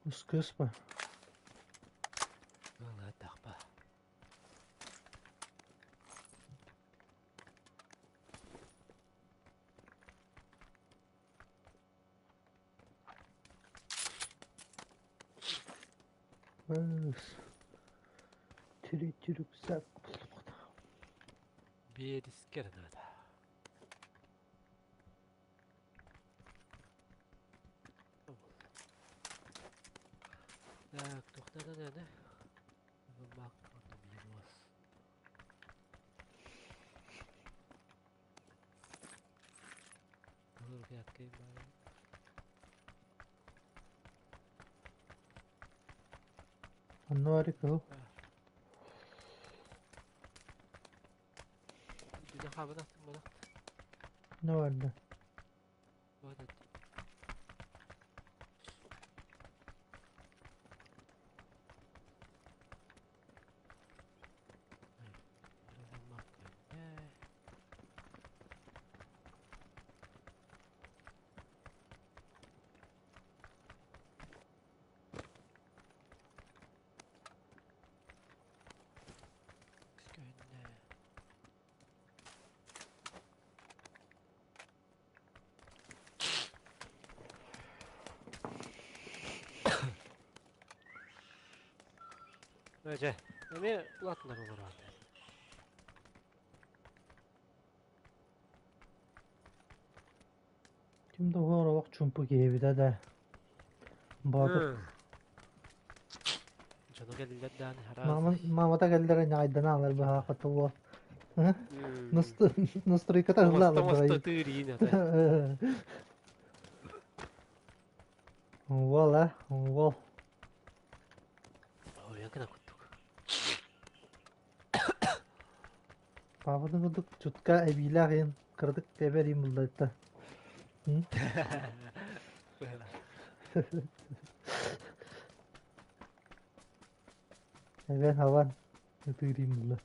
Ускыспа. Тахпа. Бас. Третий рюкзак. Биэрискэр надо. Так, тухтана да. Бак, Онно баар кыһыл. Ne vardı? Дьэ, эмиэ улаатыннар олорор. Ким да уһуор олох чуумпу киһи эбитэ да. Боотур. Дьоно кэллилэр даҕаны араас. Маама, маамата кэллэр ньаҕайдана алар быһаахата уол. Настройката ыһылла Оҥосто алар оҥосто баҕайы. ытыыр иин ата. Уол а, уол. Ойон гына курдук. Паапатын курдук чутка эбиилээх иһин кыратык тэбэр иһин булларта. Эбэн хабан ытыыр иһин булла.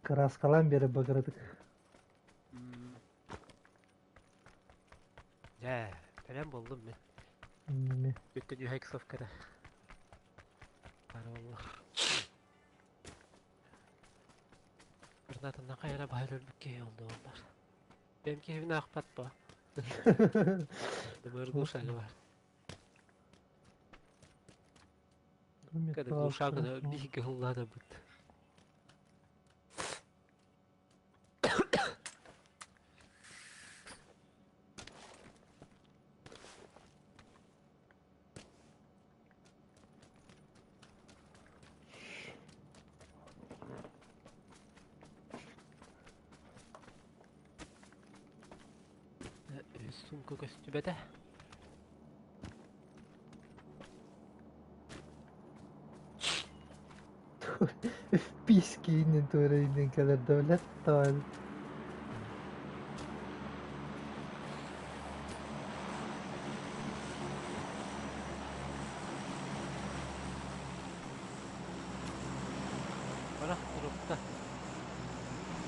Кырааскалаан биэрэр бакыратык. Дьэ, кэлэн буллум мин. Ме. Бүттэн үһэ иксовката. Барылла. Гранатаннан хайара баһыр өлбүт киһи онно бар. Бэм киһибин аахпат ба. Дымыр глушага бар. Когда глушага биһиги хыллаада быт. Үс сумка көстүбэтэ. Писки иннин туора иннин кэлэр да билэр Барах турукта.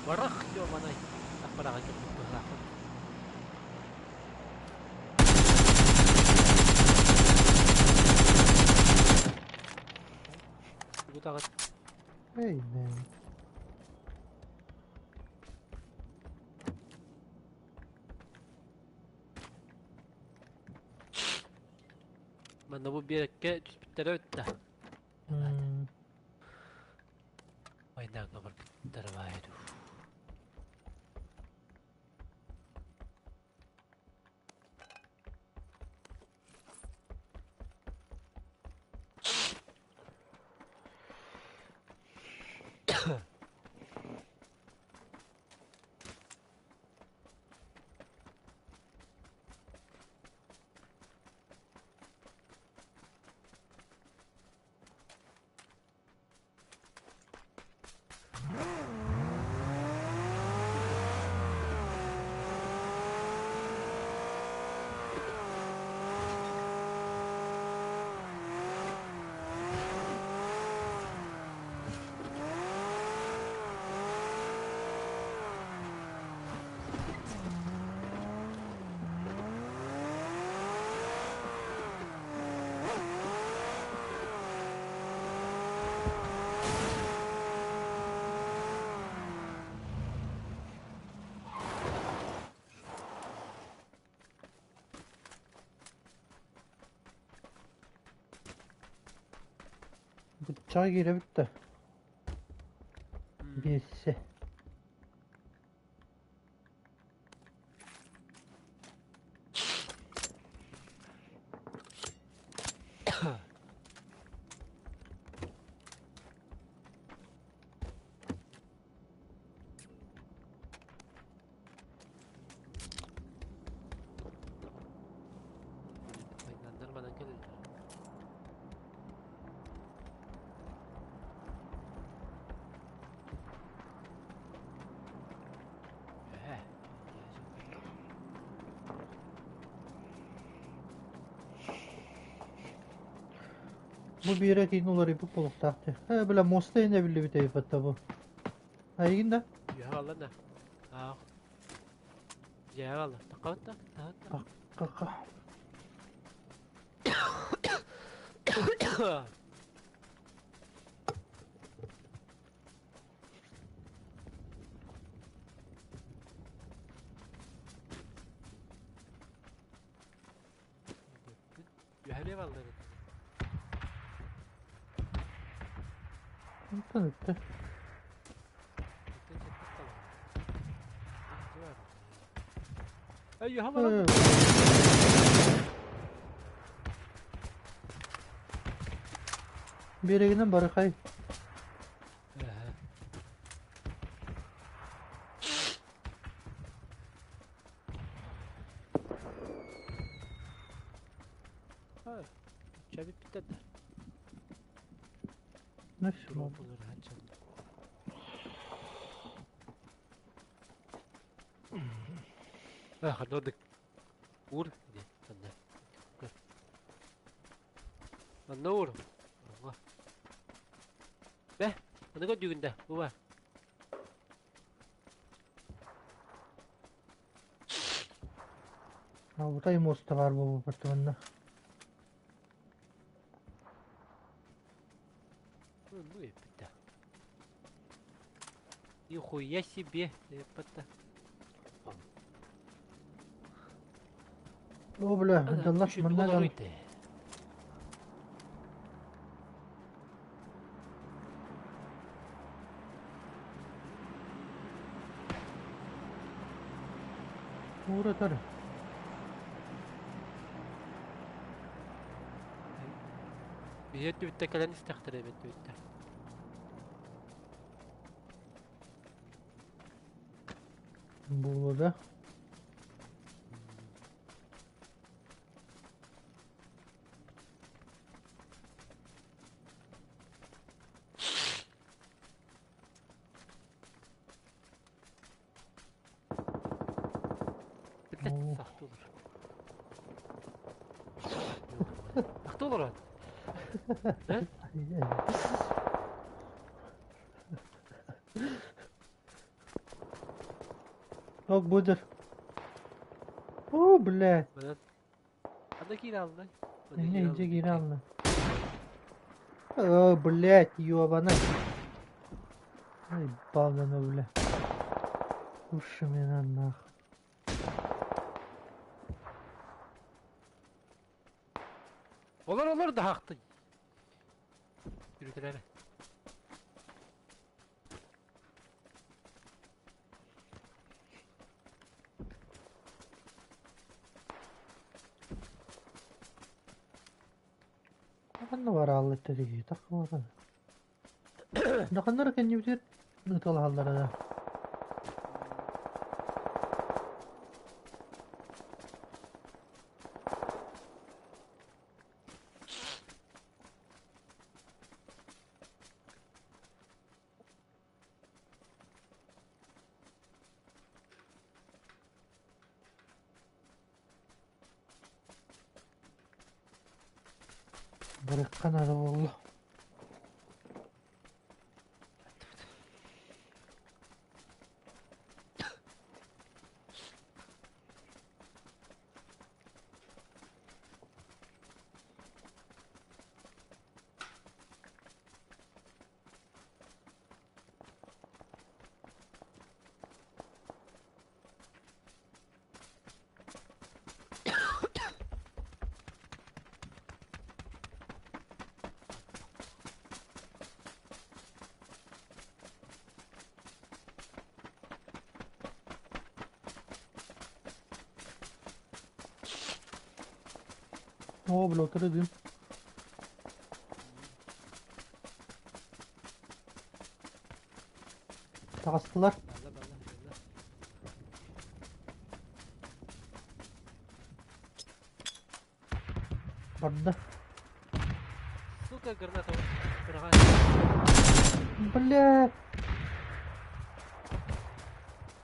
Барах ёманай. Аппараҕа кэлбит быһыылаахпын. Тугутаҕыт? Hey man. Манна бу биэрэккэ түспүттэрэ өттө. Майдааҥҥа барбыттара баайа дуу. Быччаҕа киирэ бүттэ. Биэссе. Майданнар манан кэлэллэр. Ээ. Бу биэрэ киин уларыйбыт буолуохтаах дии. Ээ, бля, муоста иһин эбиллибит эбит бу. Эйигин да? Үөһэ хаалла да. Аах. Дьиэҕэ хаалла. Таххабыт да? Таһыт да. Кака. Үөһэ хаалла эбит. Онтон үттэ. Биэрэгинэн барыхай. Уур диэн манна. Манна уур. Бэ, аны көрдүүгүн да, бу бар. Алтай муоста баар буолбуппут манна. Ну, эппитэ. Нихуя себе, эппитэ. О, бля, даллар манна дал. Ууратар. Биһи өттүбүттэн кэлэн истэхтэрэ эбит өттүбүттэ. Буолуо да. Блядь, сахты olur. Сахты olur. Э? Ок, будер. О, блядь. Анда киирэ алла. Не, иди киирэ алла. О, блядь, ёбана. Ай, балдана, бля. Уши меня нахуй. Олор олор да хақты. Yürütülere. Ханна бараалла тэрийи таххыбатын. Даханнар кэннибитигэр ыыталаһаллара да. Барыахха наада буолла. Оо, бля, утары дым. Таҕыстылар. Барда. Сука, граната. Бля.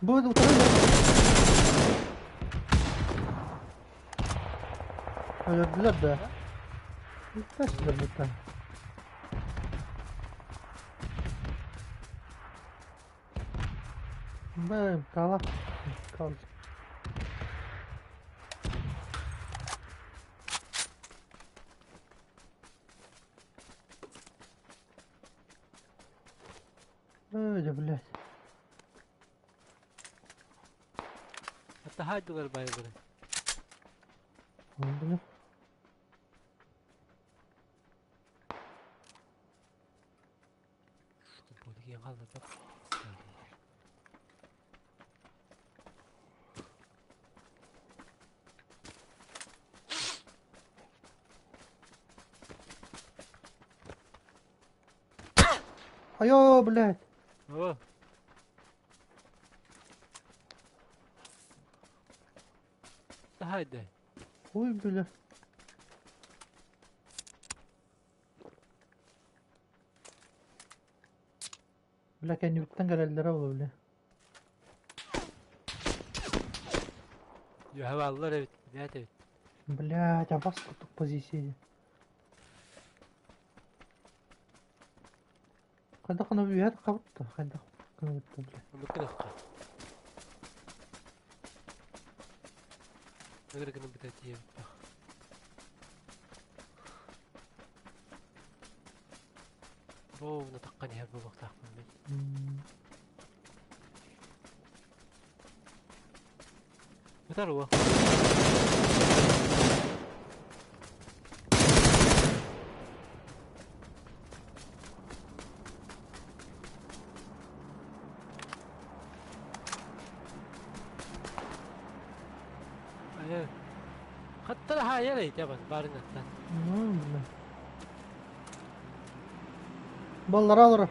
Будет утары. Өлөрдүлэр да. Бүппэстилэр бutta. Бэм, кала. Кал. Ой, да, блядь. Hatta haydiler bayılır. Бля. Тиийэн хаалларбат. Айоо, блядь. О. Haydi. Ой, бля. Бля, кэннибиттэн кэлэллэрэ буолуо, бля. Үөһэ бааллар эбит, билээт эбит. Блядь, а вас курдук позиция. Хайдах гына үөһэ таххабыт хайдах гынабыт бля. Оннук гыныахха. Ыгыр гына быта тиийэбит Ровно таххан иһэр буолуохтаахпын мин. Ытар уо. Хаттара хаайар эйтэ бас барыҥаттан. Ну, бля. Баллара олорор.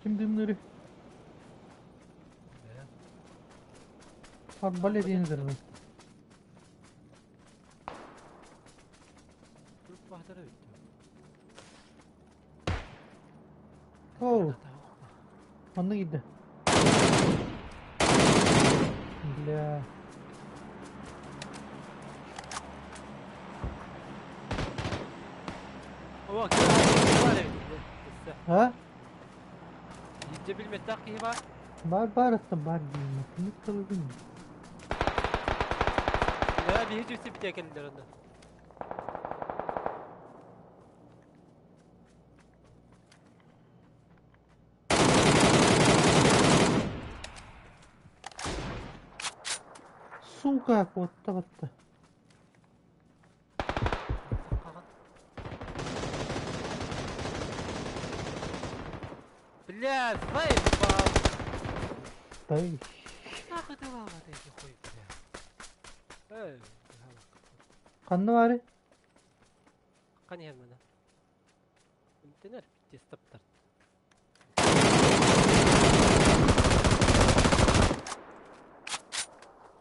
Ким дымныры? Арбалет диэн Оу. Манна киирдэ. Бля. А? Иһирдьэ билбэтэх киһи баар. Баар баар аттан баар диим. Кимик тылыгын? Бля, биһи түсү кэллилэр онно. Сука, куотта батта. Бля, заебал! Дай. Нахуй ты лава ты хуй, бля. Эй, Ханна баарый? Ханна иһэр мана? Эмтэнэр пиздец таптар.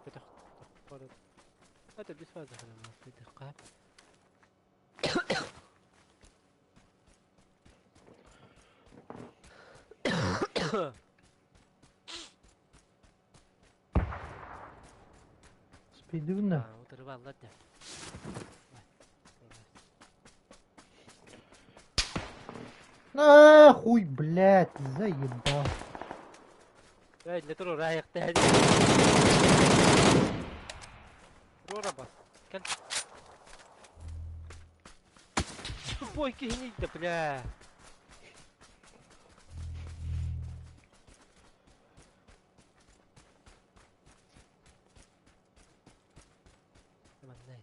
Көтөх Это без фазы Спидүгүн да. Утары бааллар дьэ. Нахуй, блядь, заебал. Эй, не тур раайыктаа. Туруора бас. Кэл. Тупой киһини да, бля. Манна.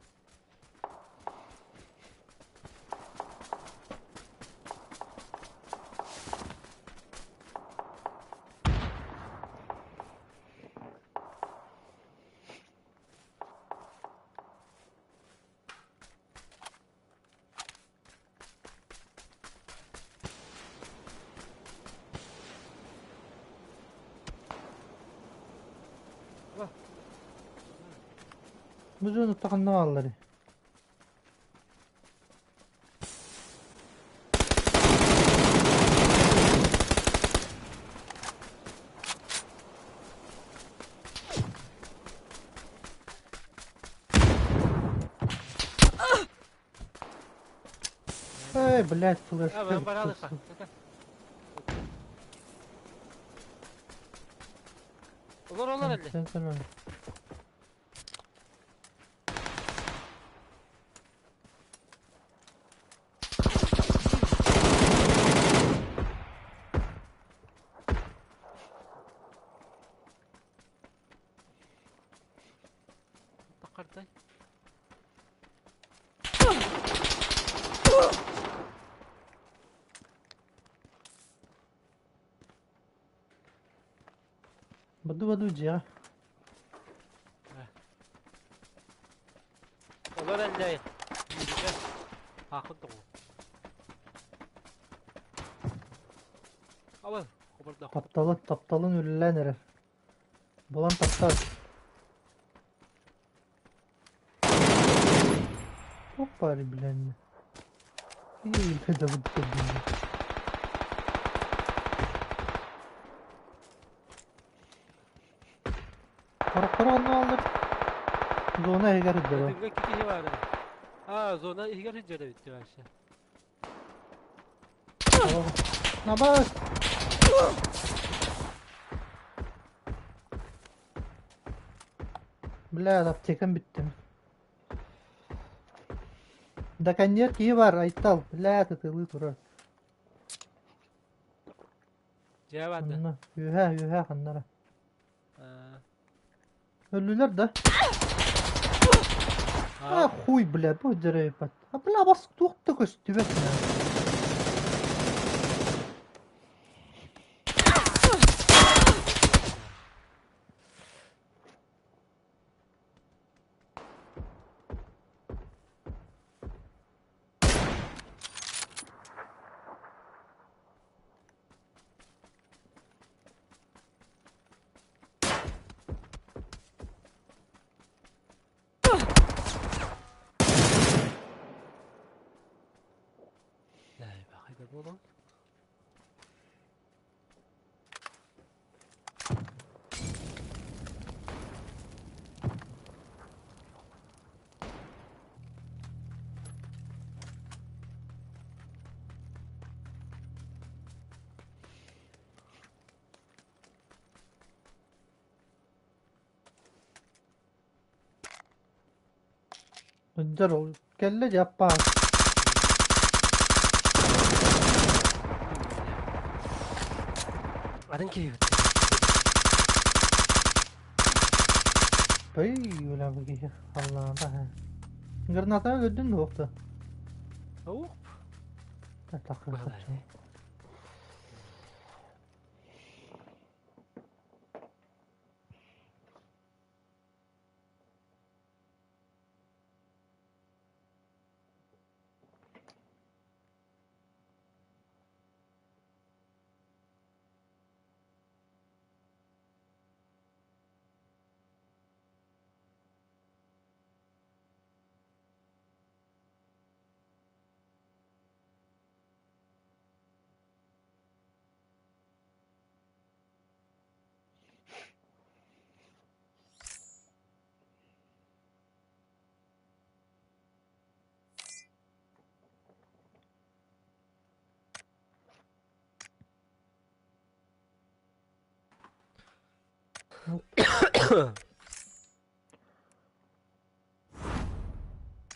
Бу дьон ханна баалларый? Эй, блядь, А, флешка. баралыха. Олор олор эле. Sen sen Баду-баду дьиэҕэ. Олор эллэй. Аахын тоҕу. Абы, хобордох. Тапталын, тапталын үлэлээн эрэр. Булан таптал. Опа, блин. И это вот Хорохтору онно аллар. Зона иһигэр сылдьар. Тыҥга киһи баара. А, зона иһигэр сылдьар эбит вообще. Набас! Бля, аптекам бүттүм. Даканьер киһи бар, Айтал. Бля, тытылыы турар. Дьэ барды. Онно, үөһэ, үөһэ ханнара. Өллүлэр да? А, хуй, бля, бу дьарайбат. А, бля, бас туох да көстүбэт. Хайда буолан. Сылдьар ол кэллэ дьэ аппаан. Атын киһи Пый, бля, бу киһи халлаата һэ. Гранатаҕа көрдүн дуо да? Оп. Тахха.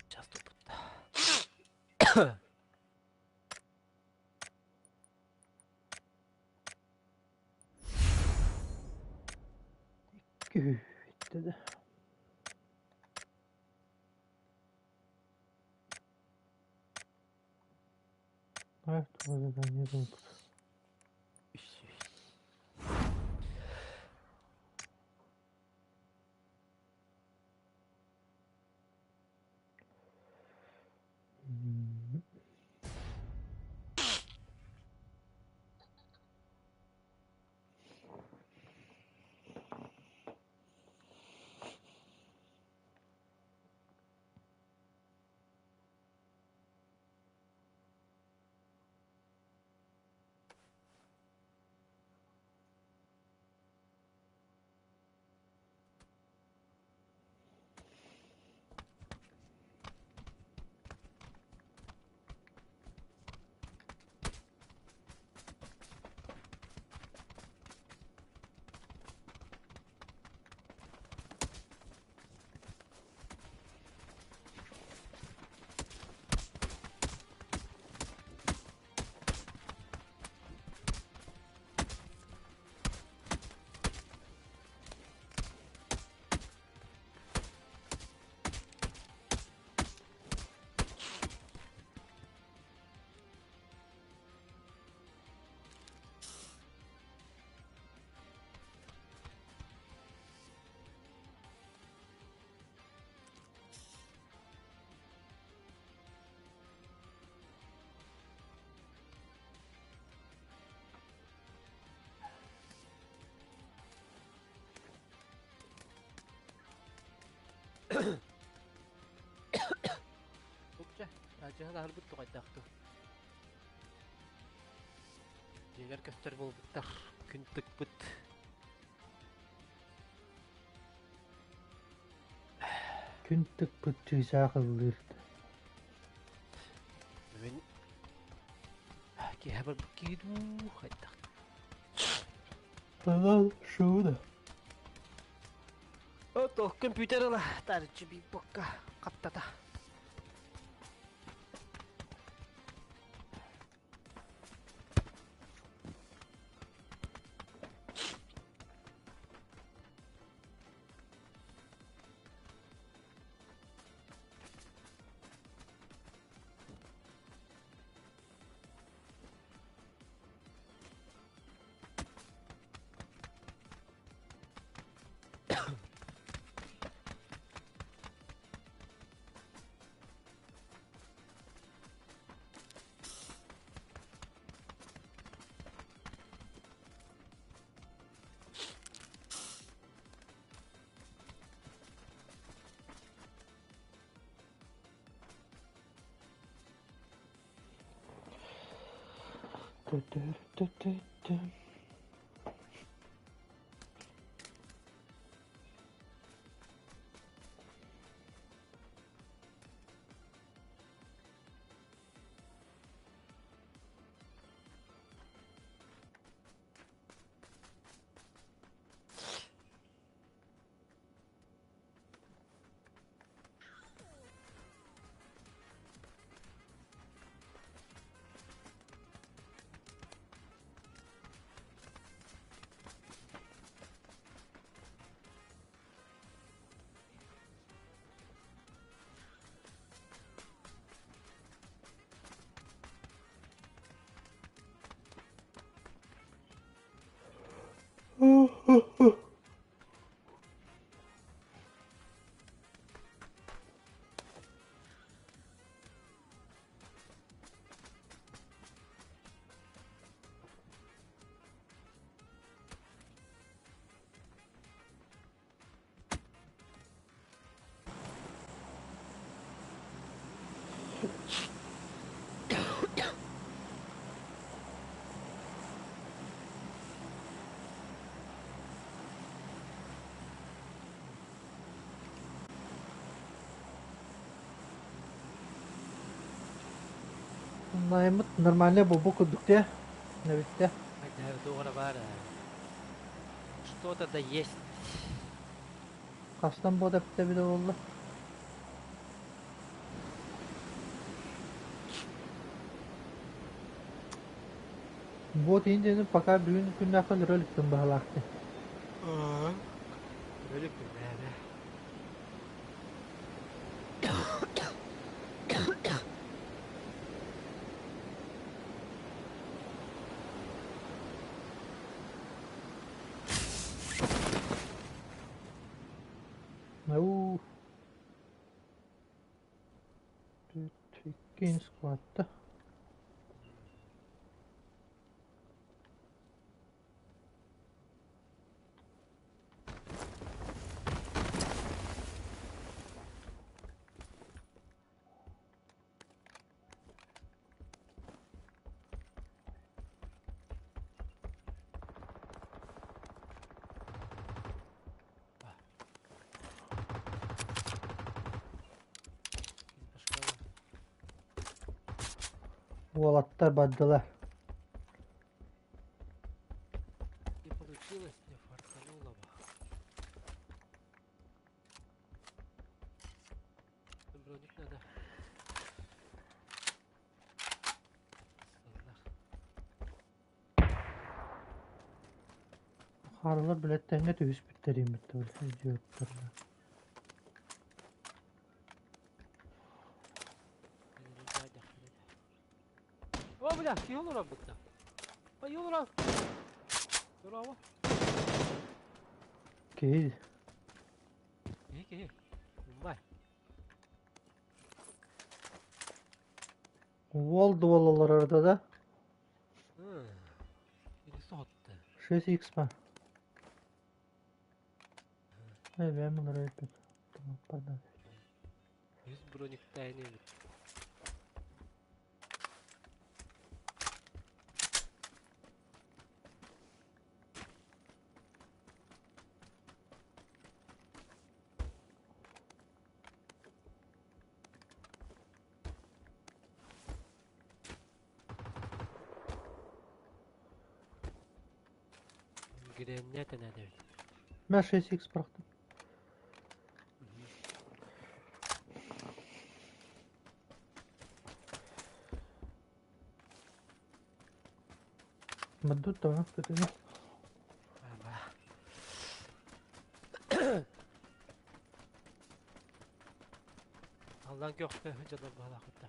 Сейчас тут. Күүттэ. Evet, Укча, дьаһалаһарбыт туҕайдаахту. Дьиэлэр көстөр буолбуттар, күн тыкпыт. Күн тыкпыт чыычаах ыллыыр. Бүгүн киэһэ барбыт киһи дуу хайдах. Анал шоуда. Ото компьютер ыла таарыччы биир хаптата. Тө-тө-тө-тө-тө. Наймыт нормальный буолбут курдук дии, эбиттэ. Туора баар что-то да есть. Хастан буота эбитэ эбитэ буолла? Вот индияны пока бүгүн күннээххэ өлөрө иликпин баһылаахтыы. Өлүкпүн бэйэбэ. Уу. Иккин складта. Уолаттар бардылар. Не получилось, не фартануло. Броник надо. Саллар. Харылар билэттээҥҥэ түһүспүттэр иммиттэр идиоттарга. О, бля, киһи олорор бытта. Ай, олорор. Браво. Киһи Киһи, киһи. Бай. Уол дуол олорор да? Кини соһутта. 6x па. Э, бэйэм олорор эппит. Пардон. Үс брониктайын эбит. Греннет эбит. Мэ 6х бырахтым. Мадут там, көтүнү. Аллан көхтө дьонор баалаахытта.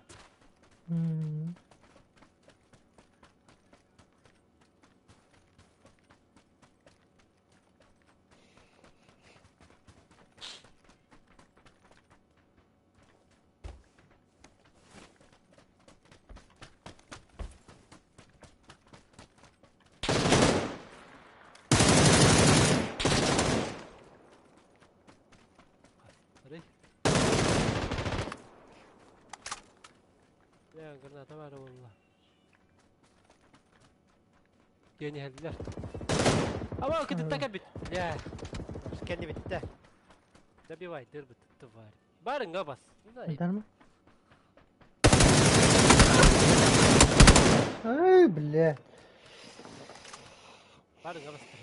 Арай. Бля, граната баар буолла. Диэн иһэллэр. Ама кытытта кэлбит. Бля. Кэнни бүттэ. Добивай, дырбыт, тварь. Барыҥҥа бас. Этэр Ай, бля. Барыҥҥа бастар.